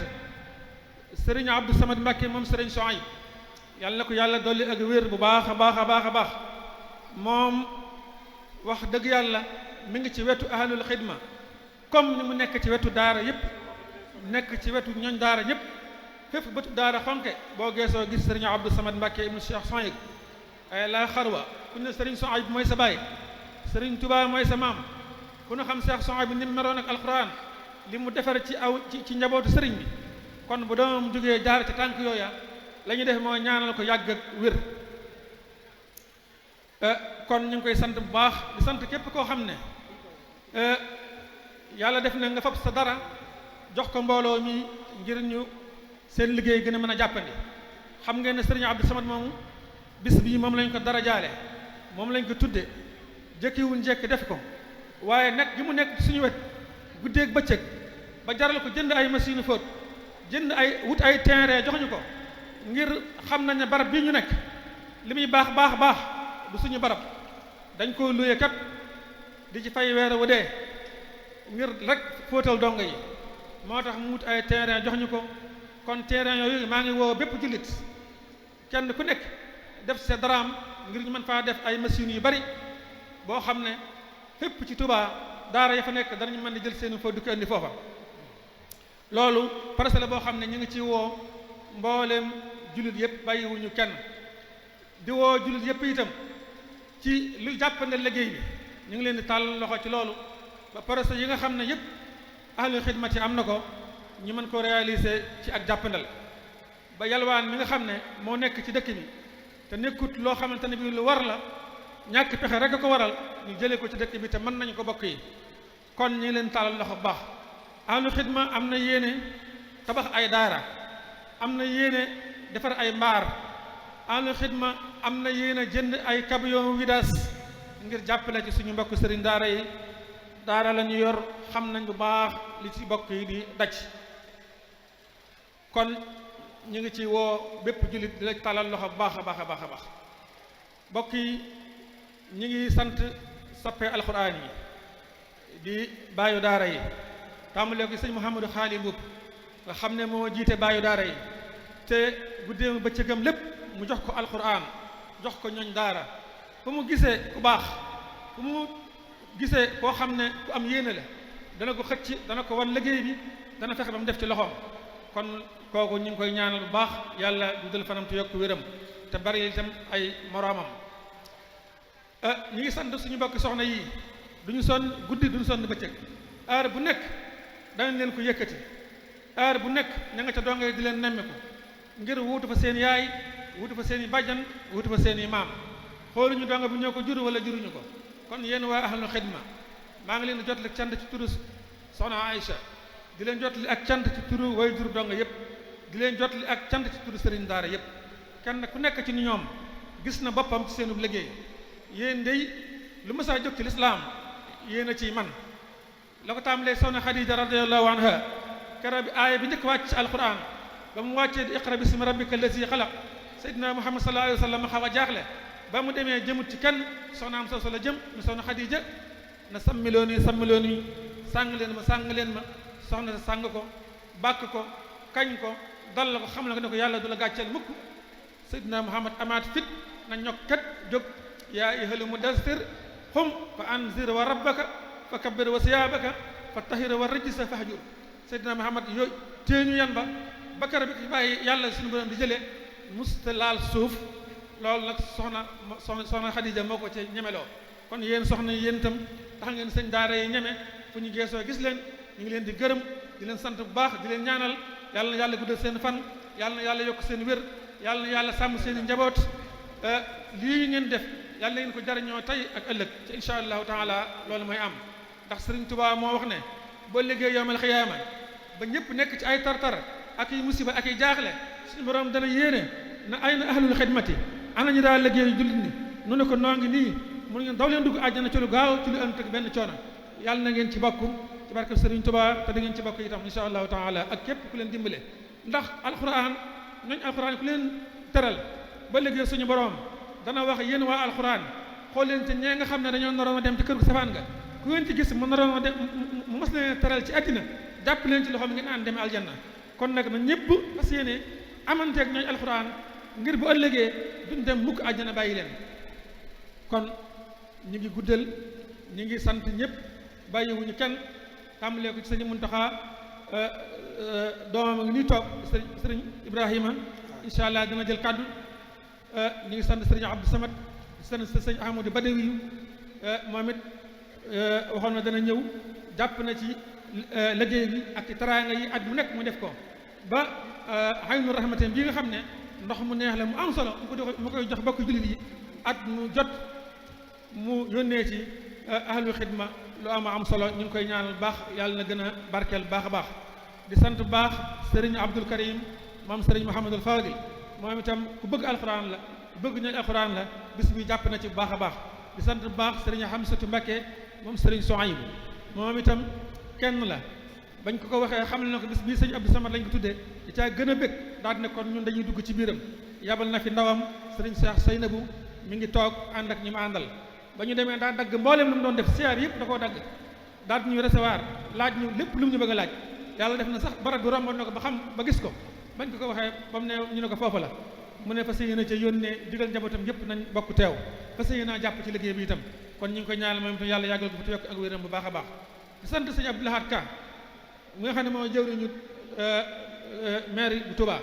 sëriñ Abdou Samad Mbacke moom sëriñ Sohayb yàlla na ko yàlla dolli ak wér bu baax a baax a baax a baax moom wax dëgg yàlla mi ngi ci wetu ahlul xidma comme ni mu nekk ci wetu daara yépp nekk ci wetu ñooñ daara ñépp fépp bëtu daara xonke boo geesoo gis sëriñ Abdou Samad Mbacke ibnu Cheikh Sohayb ay la xarwa ku ne sëriñ Sohayb mooy sa baay sëriñ Touba mooy sa maam ku ne xam Cheikh Sohayb ni mu meroon ak alquran li mu defar ci ci njabootu sëriñ bi kon bu doomam jógee jaar ci tànk yooya la ñuy def mooy ñaanal ko yàgg ak wér kon ñu ngi koy sant bu baax di sant képp koo xam ne yàlla def na nga fab sa dara jox ko mbooloo mi ngir ñu seen liggéey gën a mën a jàppandi xam ngeen ne sëriñ Abdou Samad moomu bis bii moom lañ ko dara jaale moom lañ ko tudde jëkkiwuñ njekk def ko waaye nekk gi mu nekk suñu wet guddeeg bëccëg ba jaral ko jënd ay machine fóot jënd ay wut ay terrain jox ñu ko ngir xam nañ ne barab bii ñu nekk li muy baax du suñu barab dañ ko luye kat di ci fay weer wu dee ngir rek fóotal dongo yi moo tax mu wut ay terrain jox ñu ko kon terrain yooyu maa ngi woo bépp jullit kenn ku nekk def sa daraam ngir ñu mën faa def ay machines yu bari boo xam ne fépp ci Touba daara ya fa nekk danañu mën di jël seeni fóot di ko indi foofa loolu parcelle la boo xam ne ñu ngi ci woo mboolem jullit yépp bàyyiwuñu kenn di woo jullit yépp itam ci lu jàppande liggéey bi ñu ngi leen di tàll loxo ci loolu ba parcelle yi nga xam ne yépp ahlul xidmati am na ko ñu mën ko réaliser ci ak jàppandal ba yalwaan mi nga xam ne moo nekk ci dëkk bi te nekkut loo xamante ne bi lu war la ñàkk pexe rek a ko waral ñu jëlee ko ci dëkk bi te mën nañu ko bokk yi kon ñu ngi leen tàllal loxo bu baax ahlul xidma am na yéene tabax ay daara am na yéene defar ay mbaar ahlul xidma am na yéene jënd ay camion vidange ngir jàppale ci suñu mbokk sëriñ daara yi daara la ñu yor xam nañ bu baax li ci bokk yi di daj kon ñu ngi ci woo bépp jullit di la tàllal loxo bu baax a baax a baax a baax mbokk yi ñu ngi sant soppee alxuraan yi di baayu daara yi tàmbalee ko sëñ Mouhamadou Xaali Mbuub nga xam ne moo jiite baayu daara yi te guddeem bëccëgam lépp mu jox ko alxuraan jox ko ñooñ daara fu mu gisee ku baax fu mu gisee koo xam ne ku am yéene la dana ko xëcc dana ko wan liggéey bi dana fexe ba mu def ci loxoom kon kooku ñu ngi koy ñaanal bu baax yàlla guddal fanam te yokk wéram te bari itam ay moroomam ñu ngi sant suñu bokk soxna yi duñu sonn guddi duñu sonn bëccëg heure bu nekk danañ leen ko yëkkati heure bu nekk ña nga ca dongee di leen nemmeku ngir wuutu fa seen yaay wuutu fa seen i bàjjan wuutu fa seen i maam xooluñu donga bi ñoo ko jur wala juruñu ko kon yéen waa ahlul xidma maa ngi leen di jotali cant ci turu soxna Aïcha di leen jotali ak cant ci turu way jur donga yépp di leen jotali ak cant ci turu sëriñ daara yépp kenn ku nekk ci ñoom gis na boppam ci seenu liggéey yéen day lu ma saa jóg ci lislaam yéen a ciy man la ko tàmbalee soxna Xadija radiyallahu anha kera bi aaya bi njëkk wàcc ci alquran ba mu wàccee di iqra bismi rabbika allazi xalaq seydina muhammad sallallahu alayhi wa sallam xaw a jaaxle ba mu demee jëmut ci kenn soxna am soosu la jëm mi soxna Xadija na sàmmiloon yi sàng leen ma soxna sa sàng ko bàkk ko kañ ko dal la ko xam la ko ne ko yàlla du la gàcceel mukk seydina muhammad amaat fit na ñokkat jóg yaa ayyuhal mudassir xum fa anzir wa rabbaka fa kabbir wa siyaabaka fa tahir wa rajisa fahjur seydina muhammad yooyu téeñu yan ba bakara bi ci bàyyi yàlla suñu borom di jëlee musta laal suuf loolu nag soxna Xadija moo ko ci ñemeloo kon yéen soxna yéen itam tax ngeen sëñ daara yi ñeme fu ñu geesoo gis leen ñu ngi leen di gërëm di leen sant bu baax di leen ñaanal yàlla na yàlla guddal seen fan yàlla na yàlla yokk seen wér yàlla na yàlla sàmm seen i njaboot lii ngeen def yàlla na ngeen ko jariñoo tey ak ëllëg ci insha allahu taala loolu mooy am ndax Sëriñ Tuubaa moo wax ne boo liggéey yawmal xiyaama ba ñëpp nekk ci ay tartar ak i musiba ak i jaaxle suñu borom dana yéene na ay na ahlul xidmati ana ñu daal liggéey jullit ni nu ne ko noo ngi nii mun ngeen daw leen dugg àjjana ci lu gaaw ci lu ënt ak benn coono yàlla na ngeen ci bokk ci barke Sëriñ Tuubaa te da ngeen ci bokk itam insha allahu taala ak képp ku leen dimbale ndax alquran ñooñ alquran ku leen teral ba liggéey suñu borom dana wax yéen waa alquran xool leen te ñee nga xam ne dañoo naroon a dem ci kër gu safaan nga ku ngeen ci gis mu naroon a dem mu mas leen teral ci àddina jàpp leen ci loxoom ngeen ànd dem aljanna kon nag na ñëpp fas yéene amanteeg ñooñ alquran ngir bu ëllëgee duñ dem mukk àjjana bàyyi leen kon ñu ngi guddal ñu ngi sant ñëpp bàyyiwuñu kenn tàmbalee ko ci sëñ Muntaxa doomam a ngi nii toog sëriñ Ibrahima incha allah dina jël kàddu ñu ngi sant sëriñ Abdou Samad sant sëriñ Ahmadou Badawi moom it waxoon na dana ñëw jàpp na ci liggéey bi ak ci taraanga yi at mu nekk mu def ko ba Aynu Rahmatin bii nga xam ne ndox mu neex la mu am solo mu koy jox bokk jullit yi at mu jot mu yónnee ci ahlul xidma lu am solo ñu ngi koy ñaanal baax yàlla na gën a barkeel baax a baax di sant baax sëriñ Abdul Karim moom sëriñ Mouhamadul Fadil moom itam ku bëgg alxuraan la ku bëgg ñooy alxuraan la bis bi jàpp na ci bu baax a baax di sant baax sëriñ Hamsatu Mbakke moom sëriñ Sohayb moom itam kenn la bañ ko waxee xam ne na ko bis bii sëñ Abdou Samad lañ ko tuddee di caa gën a bëgg daal ne kon ñun dañuy dugg ci biiram yabal na fi ndawam sëriñ Cheikh Saynabu mi ngi toog ànd ak ñi ma àndal ba ñu demee daa dagg mbooleem lu mu doon def siyaar yëpp da koo dagg daal di ñu recevoir laaj ñu lépp lu mu ñu bëgg a laaj yàlla def na sax barab bi romboon na ko ba gis ko bañ ko waxee ba mu ne ñu ne ko foofu la mu ne fas yéene ca yónnee digal njabootam yëpp nañ bokk teew fas yéene naa jàpp ci liggéey bi itam kon ñu ngi koy ñaanal moom itam yàlla yàggal ko fi te yokk ak wéram bu baax a baax di sant sëñ Abdou Lahad Ka mi nga xam ne moo jëwriñu maire bu Touba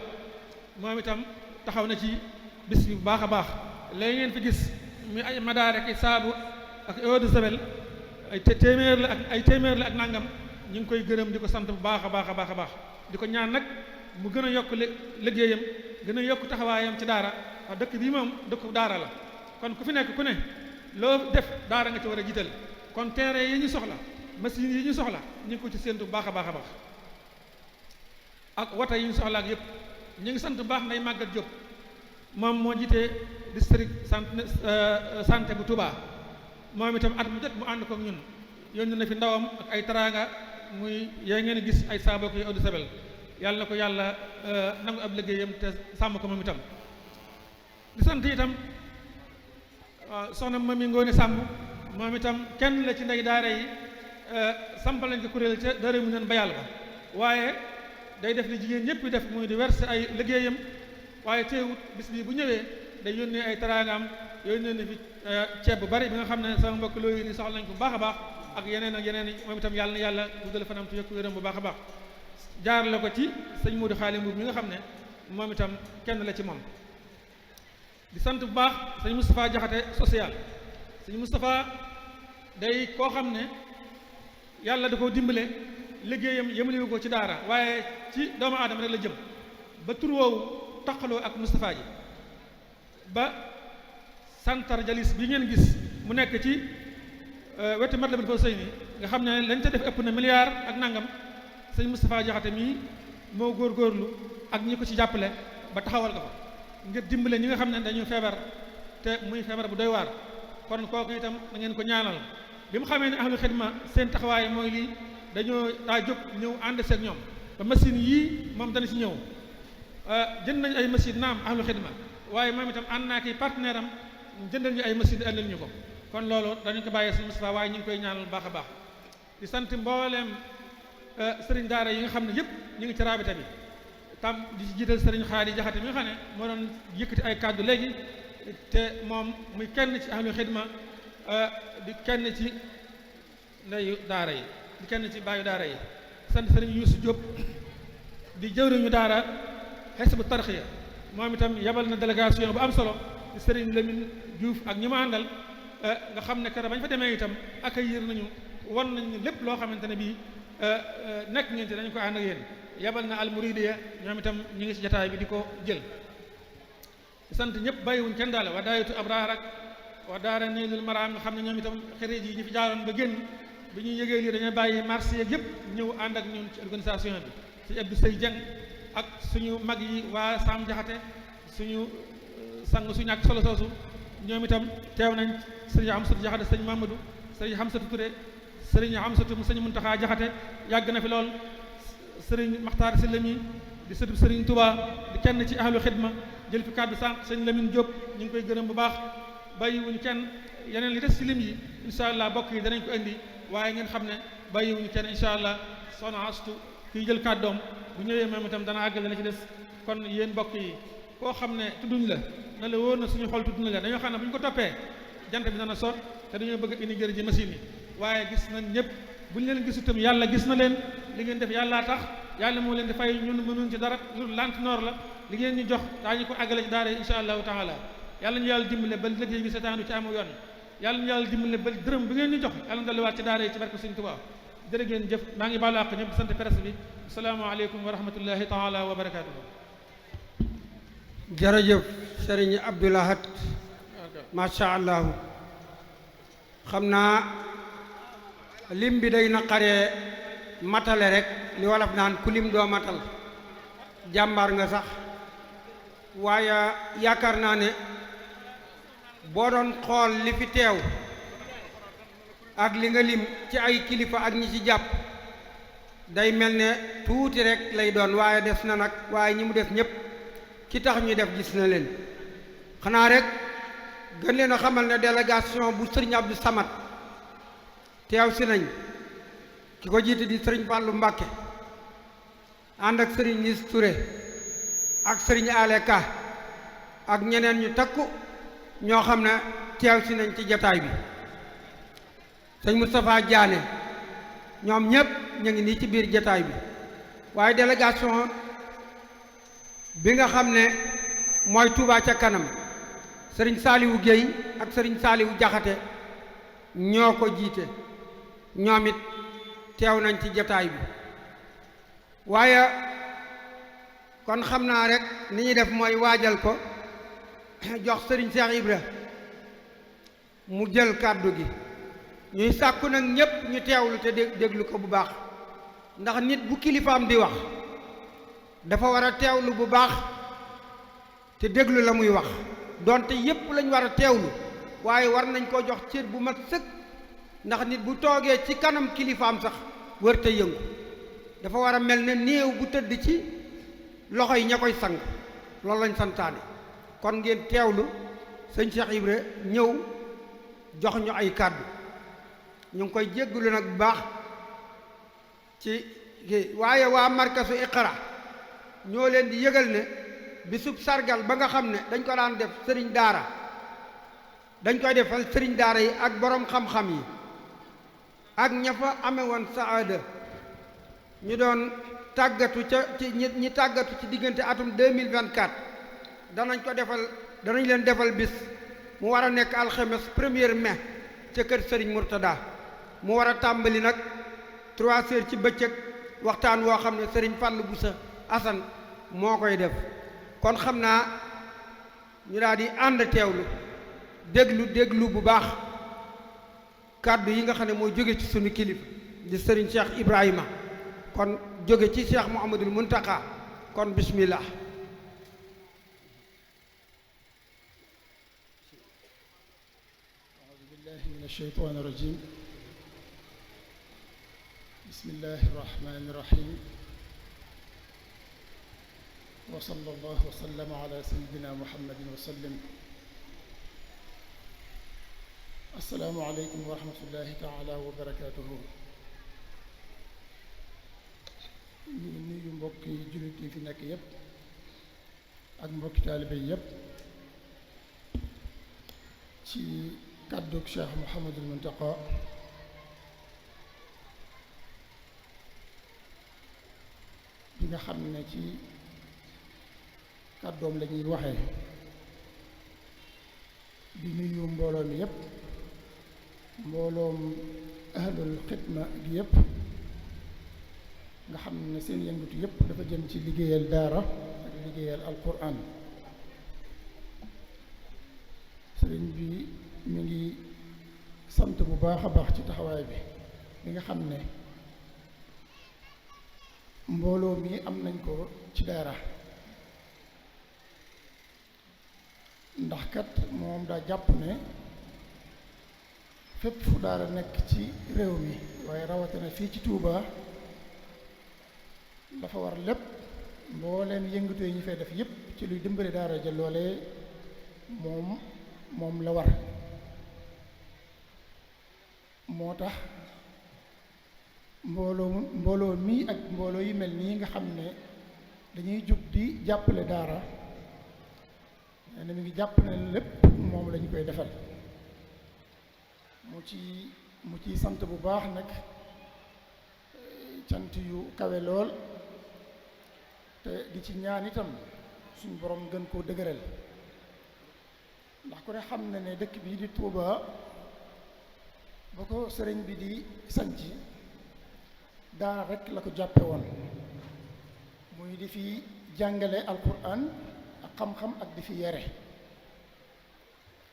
moom itam taxaw na ci bis bi bu baax a baax léegi ngeen fi gis muy ay madaare ak saabu ak eau de javel ay téeméer la ak nangam ñu ngi koy gërëm di ko sant bu baax a baax a baax a baax di ko ñaan nag mu gën a yokk liggéeyam gën a yokk taxawaayam ci daara wax dëkk bii moom dëkku daara la kon ku fi nekk ku ne loo def daara nga ci war a jiital kon terrain yi ñu soxla machines yi ñu soxla ñu ngi ko ci séentu bu baax a baax a baax ak wata yi ñu soxla ak yëpp ñu ngi sant bu baax nday màggat Diop moom moo jiite district santé bu Touba moom itam at mu jot mu ànd ko ak ñun yónni na fi ndawam ak ay taraanga muy yaa ngeen gis ay saabo ko eau de javel yàlla na ko yàlla nangu ab liggéeyam te sàmm ko moom itam. di sant itam soxna Mami Ngoone Sàmb moom itam kenn la ci ndey daara yi sampal nañ ko kuréel ca daara mu neen bayal ba waaye day def li jigéen ñëpp def muy di verser ay liggéeyam waaye teewut bis bii bu ñëwee day yónnee ay teraangaam yónnee na fi ceeb bu bari bi nga xam ne sama mbokk looyu ni soxla nañ ko bu baax a baax ak yeneen ak yeneen moom itam yàlla na yàlla guddal fanam tu yokk wéram bu baax a baax jaar la ko ci sëñ Modou Xaali Mbuub mi nga xam ne moom itam kenn la ci moom. di sant bu baax sëñ Moustapha Jaxate social sëñ Moustapha day koo xam ne yàlla da koo dimbale liggéeyam yemaliwu ko ci daara waaye ci doomu aadama rek la jëm ba tur woowu taqaloo ak Moustapha ji ba santar jalis bi ngeen gis mu nekk ci wetu Matlabul Fawzayni nga xam ne lañ ca def ëpp na milliard ak nangam sëñ Moustapha Jaxate mii moo góorgóorlu ak ñi ko ci jàppale ba taxawal ko fa ngir dimbale ñi nga xam ne dañu feebar te muy feebar bu doy waar kon kooku itam da ngeen ko ñaanal bi mu xamee ne ahlu xidma seen taxawaay mooy lii dañoo daa jóg ñëw ànd seeg ñoom ba machine yii moom dana ci ñëw jënd nañ ay machine naam ahlu xidma waaye moom itam ànd naa ki partenaire am jëndal ñu ay machine di andil ñu ko kon loolu dañu ko bàyyee suñu Moustapha waaye ñu ngi koy ñaanal baax a baax di sant mbooleem sëriñ daara yi nga xam ne yëpp ñu ngi ci raabita bi tam di ci jiital sëriñ Xaali Jaxate mi nga xam ne moo doon yëkkati ay kàddu léegi te moom muy kenn ci ahlu xidma di kenn ci ndeyu daara yi di kenn ci baayu daara yi sant sëriñ Yuusu Jóob di jëwriñu daara Hizbu Tarxiya moom itam yabal na délégation bu am solo di sëriñ Lamine Diouf ak ñi ma àndal nga xam ne keroog bañ fa demee itam accueillir nañu won nañu lépp loo xamante ne bii nekk ngeen ci dañu ko ànd ak yéen yabal na almuridiya ñoom itam ñu ngi ci jataay bi di ko jël sant ñëpp bàyyiwuñ kenn daal waa daayatu abraar ak waa daara Naylul Maraam nga xam ne ñoom itam xarit yi ñu fi jaaroon ba génn bi ñuy yëgee lii dañuy bàyyi marché yeeg yëpp ñëw ànd ak ñun ci organisation bi ci Abdou Sey Dieng ak suñu mag yi waa Sam Jaxate suñu sang suñu ak solo soosu ñoom itam teew nañ sëriñ Amsatu Jaxate sëriñ Mamadou sëriñ Amsatu Touré sëriñ Amsatu mu sëriñ Muntaxa Jaxate yàgg na fi lool sëriñ Maxtaar Si Lami di sëtub sëriñ Touba di kenn ci ahlu xidma jël fi kàddu sànq sëñ Lamine Diop ñu ngi koy gërëm bu baax bàyyiwuñu kenn yeneen li des ci lim yi incha allah bokk yi danañ ko indi waaye ngeen xam ne bàyyiwuñu kenn incha allah soxna Astu kiy jël kàddoom bu ñëwee moom itam dana àggale la ci des kon yéen bokk yi koo xam ne tudduñ la na la wóor na suñu xol tudd na la dañoo xam ne bu ñu ko toppee jant bi dana sot te dañoo bëgg indi jërëjë machine yi waaye gis nañ ñëpp bu ñu leen gisu tam yàlla gis na leen li ngeen def yàllaa tax yàlla moo leen di fay ñun mënuñ ci dara lu lant noor la li ngeen ñu jox daañu ko àggale ci daara insha allahu taala yàlla ñu yàlla dimbale ba liggéey bi seetaanu ci amu yoon yàlla ñu yàlla dimbale ba dërëm bi ngeen ñu jox yàlla na dolliwaat ci daara yi ci barke Sëriñ Tuubaa jërë ngeen jëf maa ngi baalu àq ñëpp di sant presse bi asalaamaaleykum wa rahmatullahi taala wa barakaatuhu jërëjëf Sëriñ Abdou Lahad macha allah xam naa lim bi day naqaree matale rek li wolof naan ku lim doo matal jàmbaar nga sax waaye yaakaar naa ne boo doon xool li fi teew ak li nga lim ci ay kilifa ak ñi ci jàpp day mel ne tuuti rek lay doon waaye des na nag waaye ñi mu def ñëpp ki tax ñu def gis na leen xanaa rek gën leen a xamal ne délégation bu sëriñ Abdou Samad teew si nañ ki ko jiite di sëriñ Fàllu Mbàkke ànd ak sëriñ Nis Touré ak sëriñ Aleka ak ñeneen ñu takku ñoo xam ne teew si nañ ci jataay bi sëñ Moustapha Diané ñoom ñëpp ñu ngi nii ci biir jataay bi waaye délégation bi nga xam ne mooy Touba ca kanam sëriñ Saaliwu Géey ak sëriñ Saaliwu Jaxate ñoo ko jiite ñoom it teew nañ ci jataay bi waaye kon xam naa rek ni ñuy def mooy waajal ko jox sëriñ Cheikh Ibra mu jël kàddu gi ñuy sàkku nag ñépp ñu teewlu te déglu ko bu baax ndax nit bu kilifaam di wax dafa war a teewlu bu baax te déglu la muy wax donte yépp lañ war a teewlu waaye war nañ koo jox cër bu mat sëkk ndax nit bu toogee ci kanam kilifaam sax wër te yëngu dafa war a mel ne néew bu tëdd ci loxo yi ña koy sang loolu lañ santaane. kon ngeen teewlu sëñ Cheikh Ibra ñëw jox ñu ay kàddu. ñu ngi koy jéggulu nag bu baax ci waaye waa markasu Iqra ñoo leen di yëgal ne bisub sargal ba nga xam ne dañ ko daan def sëriñ daara dañ koy defal sëriñ daara yi ak borom xam-xam yi ak ña fa amee woon saada ñu doon tàggatu ci ñi tàggatu ci diggante atum 2024 danañ leen defal bis mu war a nekk alxames 1er mai ca kër sëriñ Murtada mu war a tàmbali nag 3 heures ci bëccëg waxtaan woo xam ne sëriñ Fàllu Busa Asan moo koy def. kon xam naa ñu daal di ànd teewlu déglu bu baax kàddu yi nga xam ne mooy jóge ci sunu kilifa di sëriñ Cheikh Ibrahima kon jóge ci Cheikh Mouhamadul Muntaka kon bismillah. a'uuzu billahi mina shaytaani rajiim. bismillahi rahmaani rahiim. wa sallallahu wa sallama ala sayyidina muhammadin wa sallim. assalaamu aleykum wa rahmatullahi taala wa barakaatuhu. ñu ngi nuyu mbokki jullit yi fi nekk yépp ak mbokki taalibe yi yépp ci kàddug Cheikh Mouhamadul Muntaqa bi nga xam ne ci kàddoom la ñuy waxee di nuyu mbooloo mi yépp mbooloom ahlul xidma gi yépp nga xam ne seen yëngatu yépp dafa jëm ci liggéeyal daara ak liggéeyal alquran. sëriñ bi mi ngi sant bu baax a baax ci taxawaay bi nga xam ne mbooloo mi am nañ ko ci daara ndax kat moom daa jàpp ne fépp fu daara nekk ci réew mi waaye rawatina fii ci Touba dafa war lépp mbooleem yëngatu yi ñu fay def yépp ci luy dimbali daara ja loolee moom la war. moo tax mbooloo mii ak mbooloo yi mel nii nga xam ne dañuy jug di jàppale daara nee na mi ngi jàpp ne lépp moom la ñu koy defal mu ciy sant bu baax nag cant yu kawe lool te di ci ñaan itam suñu borom gën koo dëgëral ndax ku ne xam na ne dëkk bii di Touba ba ko sëriñ bi di sanc daara rekk la ko jàppe woon muy di fi jàngale alquran ak xam-xam ak di fi yare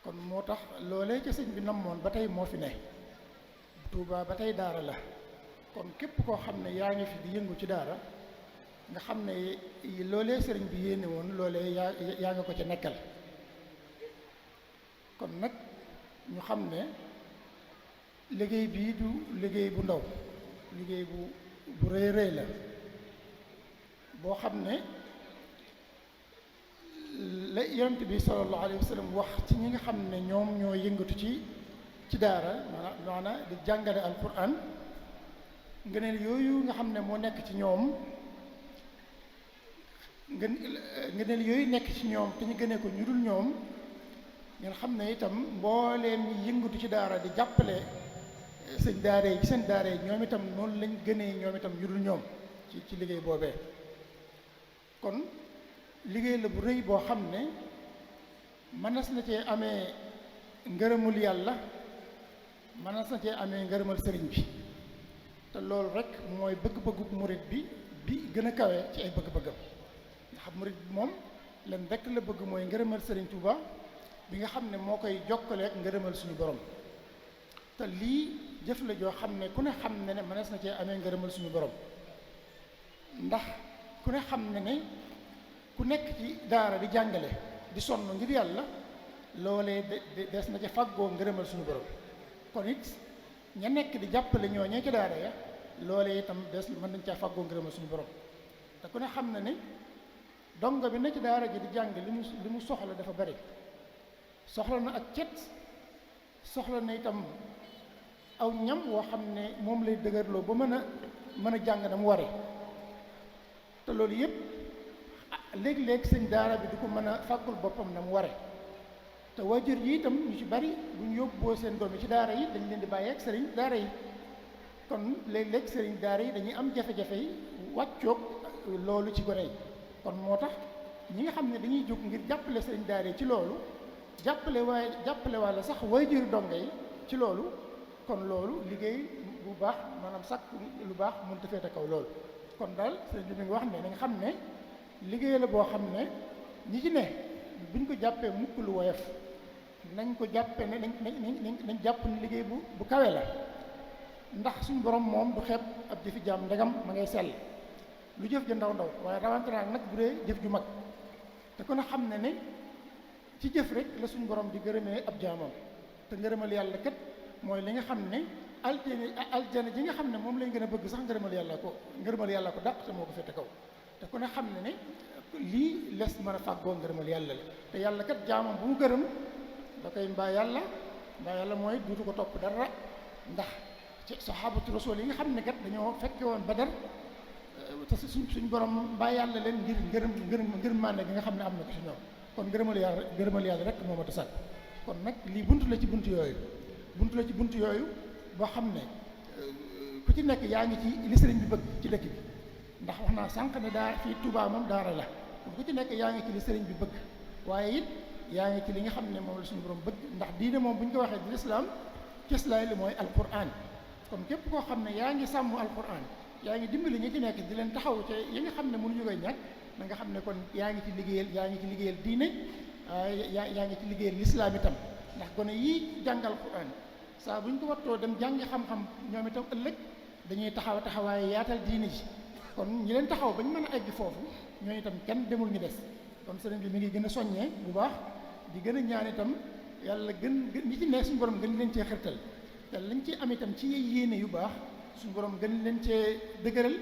kon moo tax loolee ca sëñ bi namoon ba tey moo fi ne Touba ba tey daara la kon képp koo xam ne yaa ngi fi di yëngu ci daara nga xam ne loolee sëriñ bi yéene woon loolee yaa nga ko ca nekkal kon nag ñu xam ne liggéey bii du liggéey bu ndaw liggéey bu rëy rëy la boo xam ne la yonent bi sallallahu alayhi wa sallam wax ci ñi nga xam ne ñoom ñoo yëngatu ci daara maanaam di jàngale alquran ngëneel yooyu nga xam ne moo nekk ci ñoom ngëneel yooyu nekk ci ñoom te ñu gënee ko ñu dul ñoom ngeen xam ne itam mbooleem ñi yëngatu ci daara di jàppale sëñ daara yi ci seen daara yi ñoom itam noonu lañ gënee ñoom itam ñu dul ñoom ci liggéey boobee kon liggéey la bu rëy boo xam ne mënees na cee amee ngërëmul yàlla mënees na cee amee ngërëmal sëriñ bi te loolu rek mooy bëgg-bëggu murit bi gën a kawe ci ay bëgg-bëggam ndax murit bi moom leen rek la bëgg mooy ngërëmal sëriñ Touba bi nga xam ne moo koy jokkale ak ngërëmal suñu borom te lii jëf la joo xam ne ku ne xam ne ne mënees na cee amee ngërëmal suñu borom ndax ku ne xam ne ne ku nekk ci daara di jàngale di sonn ngir yàlla loolee des na ca fàggoo ngërëmal suñu borom kon it ña nekk di jàppale ñooñee ci daara ya loolee itam des mën nañ caa fàggoo ngërëmal suñu borom te ku ne xam na ne dongo bi na ci daara ji di jàng li mu soxla dafa bari soxla na ak cet soxla na itam aw ñam woo xam ne moom lay dëgërloo ba mën a jàng na mu waree te loolu yëpp léeg-léeg sëñ daara bi du ko mën a fàggul boppam na mu waree te waajur yi itam ñu ci bari bu ñu yóbboo seen doom yi ci daara yi dañ leen di bàyyi ak sëriñ daara yi kon léeg-léeg sëriñ daara yi dañuy am jafe-jafe yi wàccoog loolu ci gone yi kon moo tax ñi nga xam ne dañuy jóg ngir jàppale sëriñ daara yi ci loolu jàppale walla sax waajur donga yi ci loolu kon loolu liggéey bu baax maanaam sàkk lu baax mënut a féete kaw loolu kon daal sëriñ bi mi ngi wax ne nañ xam ne liggéey la boo xam ne ñi ci ne buñ ko jàppee mukk lu woyof nañ ko jàppee ne nañ jàpp ne liggéey bu kawe la ndax suñu borom moom du xeeb ab jëfi jaam ndegam ma ngay sell lu jëf ja ndaw ndaw waaye rawante naa nag bu dee jëf ju mag te kon a xam ne ne ci jëf rek la suñu borom di gërëmee ab jaamam te ngërëmal yàlla kat mooy li nga xam ne aljana ji nga xam ne moom lañ gën a bëgg sax ngërëmal yàlla ko dàq te moo ko fete kaw te ku ne xam ne ne lii les mën a fàggoo ngërëmal yàlla la te yàlla kat jaamam bu mu gërëm da koy mbaa yàlla mooy duutu ko topp dara ndax ci sahabatu rasul yi nga xam ne kat dañoo fekke woon Badar te suñ borom mbaa yàlla leen ngir ngërëm mànne gi nga xam ne am na ko ci ñoom kon ngërëmal yàlla rek moo ma ta sàkk kon nag lii buntu la ci buntu yooyu boo xam ne ku ci nekk yaa ngi ci li sëriñ bi bëgg ci dëkk bi ndax wax naa sànq ne daa fii Touba moom daara la kon ku ci nekk yaa ngi ci li sëriñ bi bëgg waaye it yaa ngi ci li nga xam ne moom la suñu borom bëgg ndax diine moom bu ñu ko waxee di lislaam cëslaay li mooy alquran kon képp koo xam ne yaa ngi sàmm alquran yaa ngi dimbali ñi ci nekk di leen taxaw ci yi nga xam ne mënuñu koy ñàkk na nga xam ne kon yaa ngi ci liggéeyal diine yaa ngi ci liggéeyal lislaam itam ndax gone yii jàng alquran saa bu ñu ko wattoo dem jàngi xam-xam ñoom itam ëllëg dañuy taxawaaye yaatal diine ji kon ñi leen taxaw ba ñu mën a egg foofu ñooñu itam kenn demul ñu des kon sëriñ bi mi ngi gën a soññee bu baax di gën a ñaan itam yàlla gën ñi ci nekk suñu borom gën leen cee xirtal te lañ ci am itam ci yéene yu baax suñu borom gën leen cee dëgëral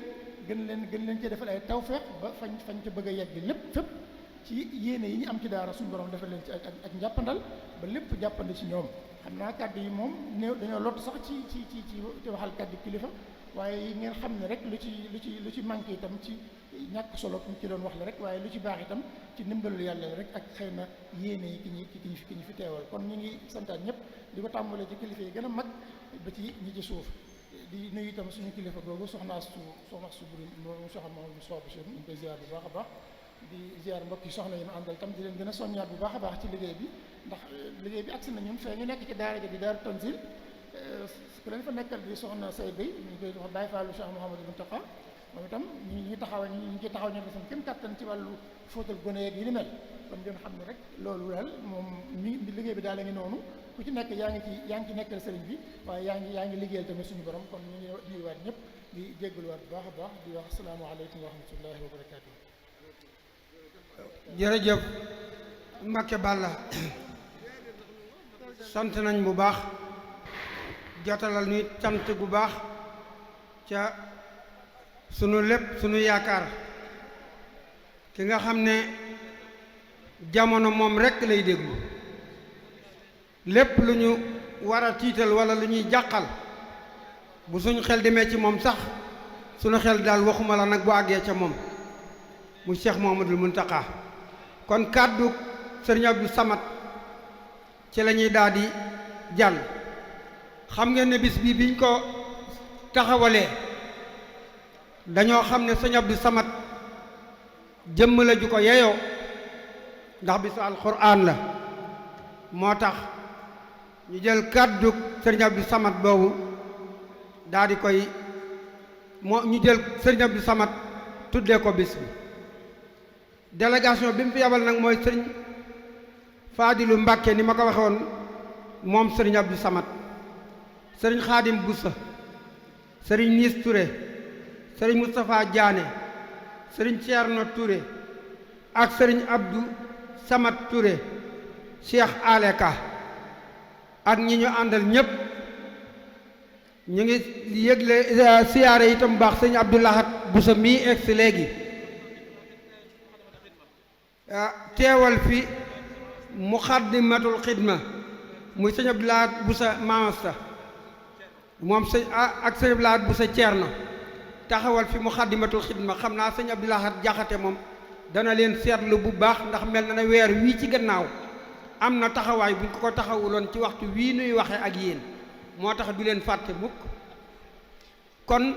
gën leen cee defal ay tawfeex ba fañ ca bëgg a yegg lépp fépp ci yéene yi ñu am ci daara suñu borom defal leen ci ak njàppandal ba lépp jàppandi ci ñoom xam naa kàddu yi moom néew dañoo lott sax ci waxal kàddu kilifa waaye yi ngeen xam ne rek lu ci manqué itam ci ñàkk solo ci doon wax la rek waaye lu ci baax itam ci ndimbalul yàlla la rek ak xëy na yéene yi ki ñu fi teewal kon ñu ngi santaat ñëpp di ko tàmbalee ci kilifa yi gën a mag ba ci ñi ci suuf di nuyu itam suñu kilifa googu soxna su buri moom soxna moom bu soobu si ñu koy ziar bu baax a baax di ziar mbokk yi soxna yi ñu àndal tam di leen gën a soññaat bu baax a baax ci liggéey bi ndax liggéey bi agsi na ñun fee ñu nekk ci daara ji di Daaru Tanzil ku leen fa nekkal di soxna say bay ñu koy wax Baye Fallou Cheikh Mouhamadou Mountakha moom itam ñu taxaw ñu ngi taxaw ñu defam kenn kattan ci wàllu fóotal gone yeeg yi ni mel kon ngeen xam ne rek loolu daal moom liggéey bi daal la ngi noonu ku ci nekk yaa ngi ci nekkal sëriñ bi waaye yaa ngi liggéeyal tamit suñu borom kon ñu ngi nuyuwaat ñëpp di jéggaluwaat bu baax a baax di wax asalaamaaleykum wa rahmatullahi wa barakaatu. jërëjëf Mbacke Balla sant nañ bu baax jotalal ñu cant bu baax ca sunu lépp sunu yaakaar ki nga xam ne jamono moom rekk lay déglu lépp lu ñu war a tiital walla lu ñuy jàqal bu suñu xel demee ci moom sax sunu xel daal waxuma la nag bu àggee ca moom mu Cheikh Mouhamadoul Mountakha kon kàddu Sëriñ Abdou Samad ci la ñuy daal di jàll xam ngeen ne bis bii biñ ko taxawalee dañoo xam ne Sëriñ Abdou Samad jëmm la ju ko yeyoo ndax bisu alxuraan la moo tax ñu jël kàddu Sëriñ Abdou Samad boobu daal di koy ñu jël Sëriñ Abdou Samad tuddee ko bis bi délégation bi mu fi yabal nag mooy sëriñ Fadilu Mbàkke ni ma ko waxe woon moom sëriñ Abdou Samad sëriñ Xaadim Bussa sëriñ Niis Touré sëriñ Moustapha Diané sëriñ Thierno Touré ak sëriñ Abdou Samad Touré Cheikh Aleka ak ñi ñu àndal ñépp ñu ngi yëgle siyaare itam baax sëñ Abdou Lahad Bousso mii egsi léegi teewal fi Muxaddamatul Xidma muy sëñ Abdou Lahad Bousso Mamasta moom sëñ ak sëñ Abdou Lahad Bousso Ceerno taxawal fi Muxaddamatul Xidma xam naa sëñ Abdou Lahad Jaxate moom dana leen seetlu bu baax ndax mel na ne weer wii ci gannaaw am na taxawaay buñ ko taxawuloon ci waxtu wii nuy waxe ak yéen moo tax du leen fàtte mukk kon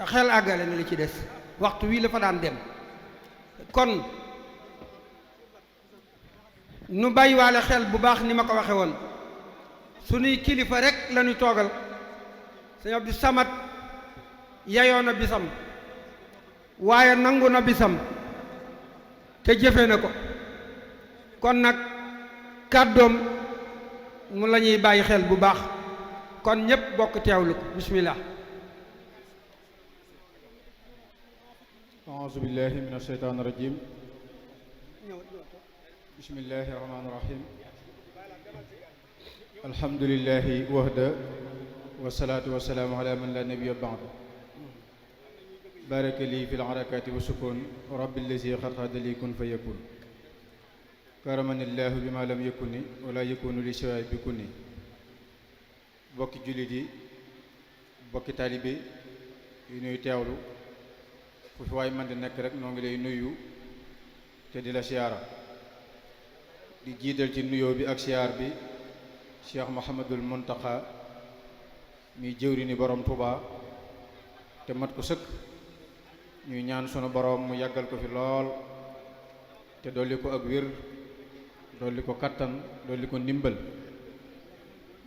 xel àggale na li ci des waxtu wii la fa daan dem kon nu bàyyiwaale xel bu baax ni ma ko waxe woon sunuy kilifa rek lañu toogal sëñ Abdou Samad yayoo na bisam waaye nangu na bisam te jëfe na ko kon nag kàddoom mu la ñuy bàyyi xel bu baax kon ñépp bokk teewlu ko bismillah a'uuzu billahi min asheytaan rajim bismillahi rahmaani rahim alhamdulillahi wahda wasalaatu wasalaamu ala man la nabiyya ba'da baraka lii fi l-harakaati wa sukuun rabbi allazi xarxada li kun fa yakun karamani llahu bi ma lam yakuni wala yakunu li siwaay bi kunni bokki jullit yi bokki taalibe yu nuy teewlu fu fi waay man di nekk rek noo ngi lay nuyu te di la siyaara di jiital ci nuyoo bi ak siyaar bi Cheikh Mouhamadul Muntaxa mi jëwri ni borom Tuubaa te mat ko sëkk ñuy ñaan sunu borom mu yàggal ko fi lool te dolli ko ak wér dolli ko kattan dolli ko ndimbal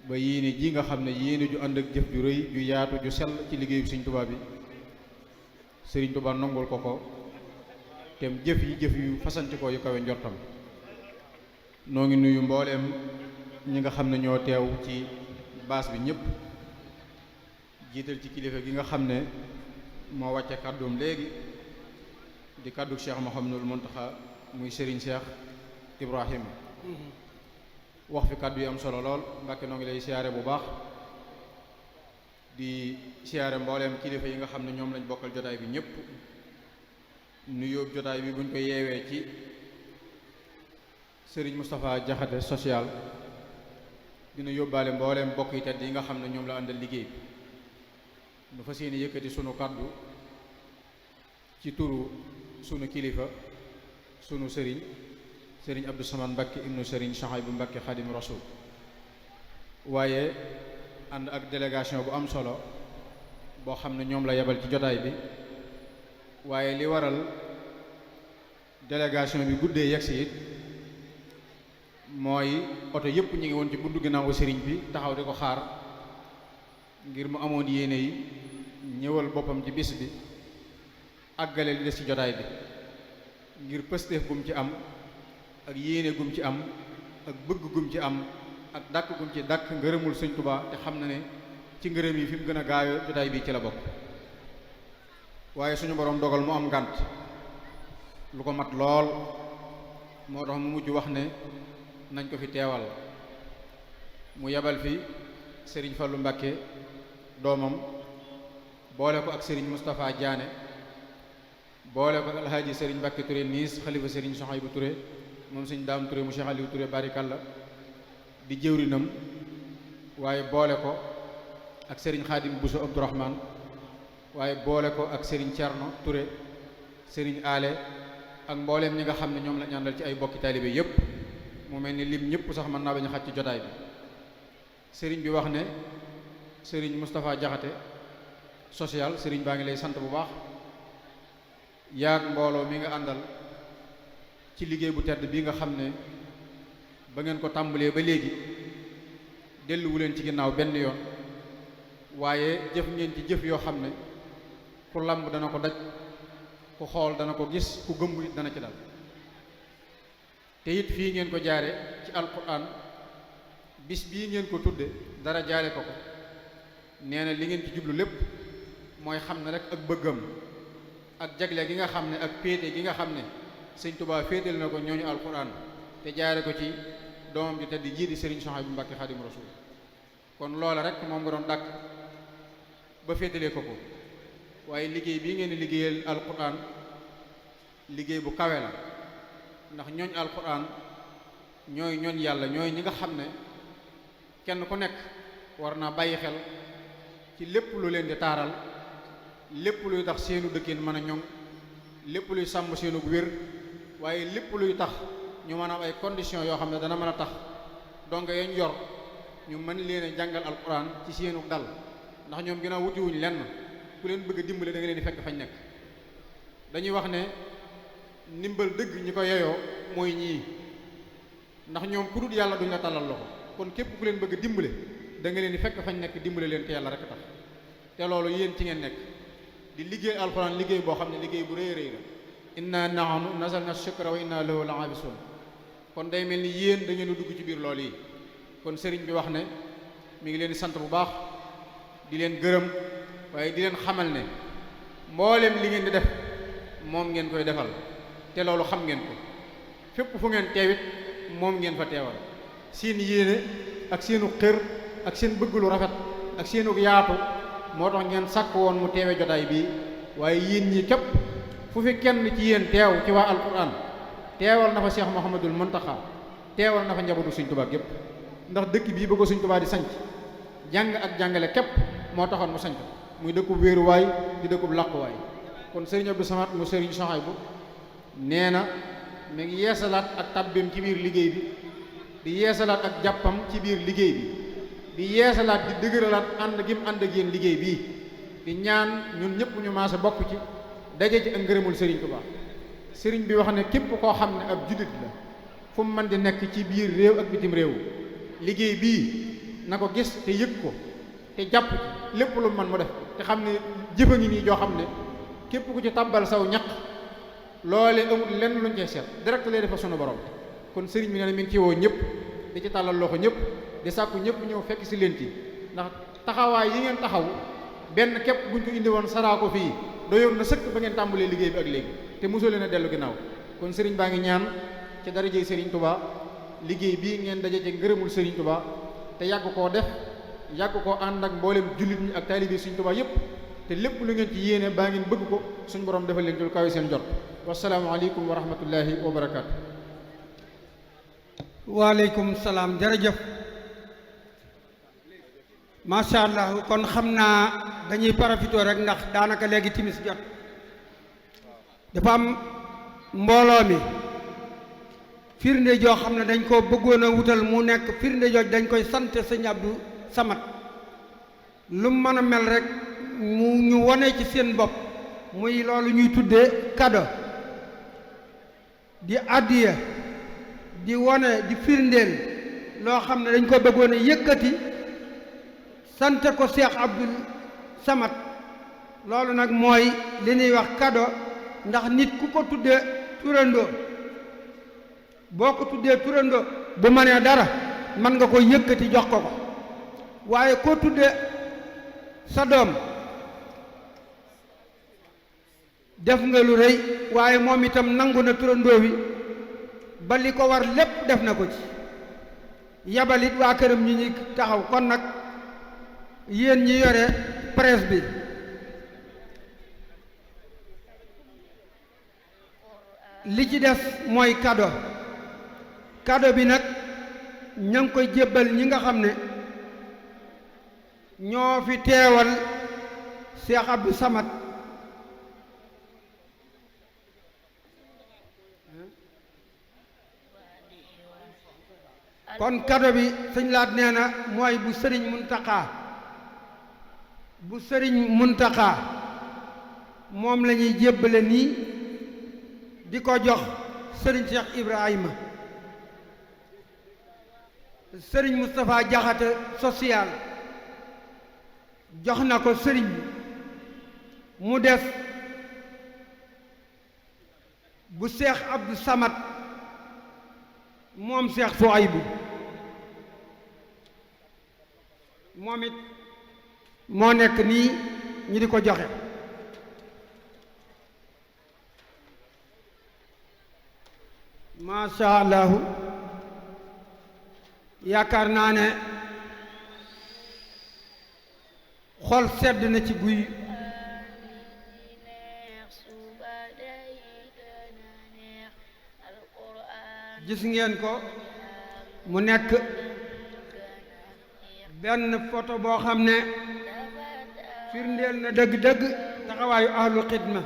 ba yéene ji nga xam ne yéene ju ànd ak jëf ju rëy ju yaatu ju sell ci liggéeyu Sëriñ Tuubaa bi Sëriñ Tuubaa nangul ko ko tem jëf yu fasanti ko yu kawe njortam noo ngi nuyu mbooleem ñi nga xam ne ñoo teew ci baas bi ñëpp jiital ci kilifa gi nga xam ne moo wàcce kàddoom léegi di kàddu Cheikh Mouhamadul Muntaxa muy Serigne Cheikh Ibrahima wax fi kàddu yi am solo lool Mbàkke noo ngi lay siyaare bu baax di siyaare mbooleem kilifa yi nga xam ne ñoom lañ bokkal jotaay bi ñëpp nuyoo jotaay bi buñ ko yeewee ci Serigne Moustapha Jaxate social dina yóbbaale mbooleem bokk yi tedd yi nga xam ne ñoom la àndal liggéey bi nu fas yéene yëkkati sunu kàddu ci turu sunu kilifa sunu sëriñ Abdou Samad Mbakke ibnu sëriñ Chouhaïbou Mbakke Xadim Rasul waaye ànd ak délégation bu am solo boo xam ne ñoom la yebal ci jotaay bi waaye li waral délégation bi guddee yegsi it mooy oto yëpp ñu ngi woon ci buntu ginnaawu sëriñ bi taxaw di ko xaar ngir mu amoon yéene yi ñëwal boppam ci bis bi àggale li des ci jotaay bi ngir pësteef gum ci am ak yéene gum ci am ak bëgg gum ci am ak dàkk gum ci dàkk ngërëmul Sëñ Tuubaa te xam na ne ci ngërëm yi fi mu gën a gaawe jotaay bi ci la bokk waaye suñu borom dogal mu am ngànt lu ko mat lool moo tax mu mujj wax ne nañ ko fi teewal mu yebal fi Sëriñ Fallu Mbàkke doomam boole ko ak Sëriñ Moustapha Diané boole ko ak alhaaji Sëriñ Mbàkke Touré niis xalifa Sëriñ Chouhaïbou Touré moom Sëriñ Daam Touré mu Cheikh Aliou Touré barikalla di jëwrinam waaye boole ko ak Sëriñ Xaadim Bousso Abdourahmane waaye boole ko ak Sëriñ Cerno Touré Sëriñ Ale ak mbooleem ñi nga xam ne ñoom la ñaandal ci ay bokki taalibe yépp mu mel ni lim ñëpp sax mën naa bañ a xaj ci jotaay bi sëriñ bi wax ne sëriñ Moustapha Jaxate social sëriñ baa ngi lay sant bu baax yaag mbooloo mi nga àndal ci liggéey bu tedd bi nga xam ne ba ngeen ko tàmbalee ba léegi delluwu leen ci ginnaaw benn yoon waaye jëf ngeen ci jëf yoo xam ne ku lamb dana ko daj ku xool dana ko gis ku gëmb it dana ci dal te it fii ngeen ko jaare ci alquran bis bii ngeen ko tudde dara jaare ko ko nee na li ngeen ci jublu lépp mooy xam ne rek ak bëggam ak jagle gi nga xam ne ak féete gi nga xam ne Sëñ Tuubaa féetal na ko ñooñu alquran te jaare ko ci doomam ji tedd jii di Sëriñ Chouhaïbou Mbacké Xadim Rasul kon loola rek moom nga doon dàkk ba féetalee ko ko waaye liggéey bii ngeen di liggéeyal alquran liggéey bu kawe la ndax ñooñ alquran ñooy ñooñ yàlla ñooy ñi nga xam ne kenn ku nekk war naa bàyyi xel ci lépp lu leen di taaral lépp luy tax seenu dëkkin mën a ñoŋ lépp luy sàmm seenu wér waaye lépp luy tax ñu mën a am ay conditions yoo xam ne dana mën a tax donc yañ yor ñu mën leen a jàngal alquran ci seenu dal ndax ñoom ginnaaw wutiwuñ lenn ku leen bëgg a dimbale da nga leen di fekk fañ nekk dañuy wax ne ndimbal dëgg ñi ko yeyoo mooy ñii ndax ñoom ku dul yàlla duñ la tàllal loxo kon képp ku leen bëgg a dimbale da nga leen di fekk fañ nekk dimbale leen te yàlla rek tax te loolu yéen ci ngeen nekk di liggéey alxuraan liggéey boo xam ne liggéey bu rëy rëy la inna nahnu nazalna shukra wa inna lahu la'abisun kon day mel ni yéen da ngeen a dugg ci biir loolu yi kon sëriñ bi wax ne mi ngi leen di sant bu baax di leen gërëm waaye di leen xamal ne mboolem li ngeen di def moom ngeen koy defal te loolu xam ngeen ko fépp fu ngeen teewit moom ngeen fa teewal seen yéene ak seenu xër ak seen bëgg lu rafet ak seenu yaatu moo tax ngeen sàkk woon mu teewe jotaay bii waaye yéen ñi képp fu fi kenn ci yéen teew ci waa alquran teewal na fa Cheikh Mouhamadul Muntaxa teewal na fa njabootu Sëriñ Tuubaa gépp ndax dëkk bii ba ko Sëriñ Tuubaa di sanc jàng ak jàngale képp moo taxoon mu sanc muy dëkkub wéeruwaay di dëkkub làquwaay kon Sëriñ Abdou Samad mu Sëriñ Sohaybu nee na mi ngi yeesalaat ak tàbbeem ci biir liggéey bi di yeesalaat ak jàppam ci biir liggéey bi di yeesalaat di dëgëralaat ànd gi mu ànd ak yéen liggéey bii di ñaan ñun ñëpp ñu maase bokk ci daje ci ak ngërëmul Sëriñ Tuubaa sëriñ bi wax ne képp koo xam ne ab jullit la fu mu mën di nekk ci biir réew ak bitim réew liggéey bii na ko gis te yëg ko te jàpp ci lépp lu man mu def te xam ne jëfa ngi nii joo xam ne képp ku ci tàbbal saw ñaq loole amul lenn luñ cee seet direct lay defa sunu borom kon sëriñ bi nee na mi ngi ci woo ñëpp di ci tàllal loxo ñëpp di sàkku ñëpp ñëw fekk si leen ci ndax taxawaay yi ngeen taxaw benn képp buñ ko indi woon saraa ko fii doyoon na sëkk ba ngeen tàmbalee liggéey bi ak léegi te mosoo leen a dellu ginnaaw kon sëriñ baa ngi ñaan ci darajey Sëriñ Tuubaa liggéey bii ngeen daje ci ngërëmul Sëriñ Tuubaa te yàgg koo def yàgg koo ànd ak mboolem jullit ñi ak taalibe Sëriñ Tuubaa yépp te lépp lu ngeen ci yéene baa ngeen bëgg ko suñu borom defal leen ci lu kawe seen jot wasalaamu aleykum wa rahmatullahi wa barakaatu. waaleykum salaam jërëjëf macha allah kon xam naa dañuy profité rek ndax daanaka léegi timis jot dafa am mbooloo mi firnde joo xam ne dañ ko bëggoon a wutal mu nekk firnde jooj dañ koy sant sëñ Abdou Samad lu mu mën a mel rek mu ñu wone ci seen bopp muy loolu ñuy tuddee cadeau di addiya di wone di firndeel loo xam ne dañ ko bëggoon a yëkkati sante ko Cheikh Abdou Samad loolu nag mooy li ñuy wax cadeau ndax nit ku ko tuddee turandoo boo ko tuddee turandoo bu mënee dara mën nga ko yëkkati jox ko ko waaye koo tuddee sa doom def nga lu rëy waaye moom itam nangu na turandoo wi ba li ko war lépp def na ko ci yabalit waa këram ñi ñuy taxaw kon nag yéen ñi yore presse bi li ci des mooy cadeau bi nag ña ngi koy jébbal ñi nga xam ne ñoo fi teewal Cheikh Abdou Samad kon cadeau bi sëñ Laat nee na mooy bu sëriñ Muntaxa moom la ñuy jébbale nii di ko jox sëriñ Cheikh Ibrahima sëriñ Moustapha Jaxate social jox na ko sëriñ bi mu des bu Cheikh Abdou Samad moom Cheikh Souhaïbou moom it moo nekk nii ñu di ko joxe macha allahu yaakaar naa ne xol sedd na ci guy gis ngeen ko mu nekk benn photo boo xam ne firndeel na dëgg-dëgg taxawaayu ahlu xidma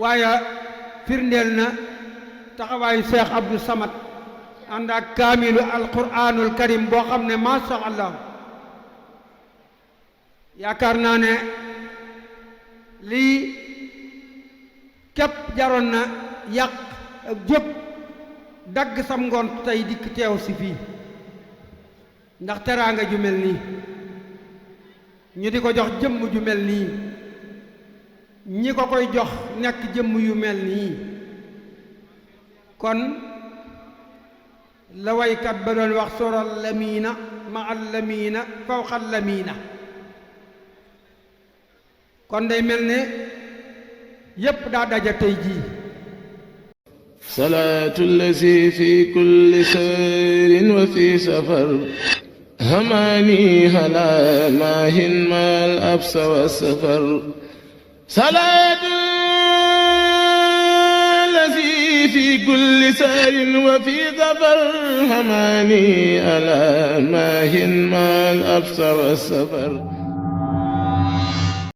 waaye firndeel na taxawaayu Cheikh Abdou Samad ànd ak kaamilu alquranul karim boo xam ne masha Allah yaakaar naa ne lii képp jaroon na yàq ak jóg dagg sam ngoon tey dikk teew si fii ndax teraanga ju mel nii ñu di ko jox jëmm ju mel nii ñi ko koy jox nekk jëmm yu mel nii kon la waykat ba doon wax soral lamiina ma al lamiina fawqal lamiina kon day mel ne yépp daa daja tey jii salaatu allazi fi kulli sayrin wa fi safar hamaani hala maahin maal absa wa safar salaatu allazi fi kulli sayrin wa fi safar hamaani hala maahin maal absa wa safar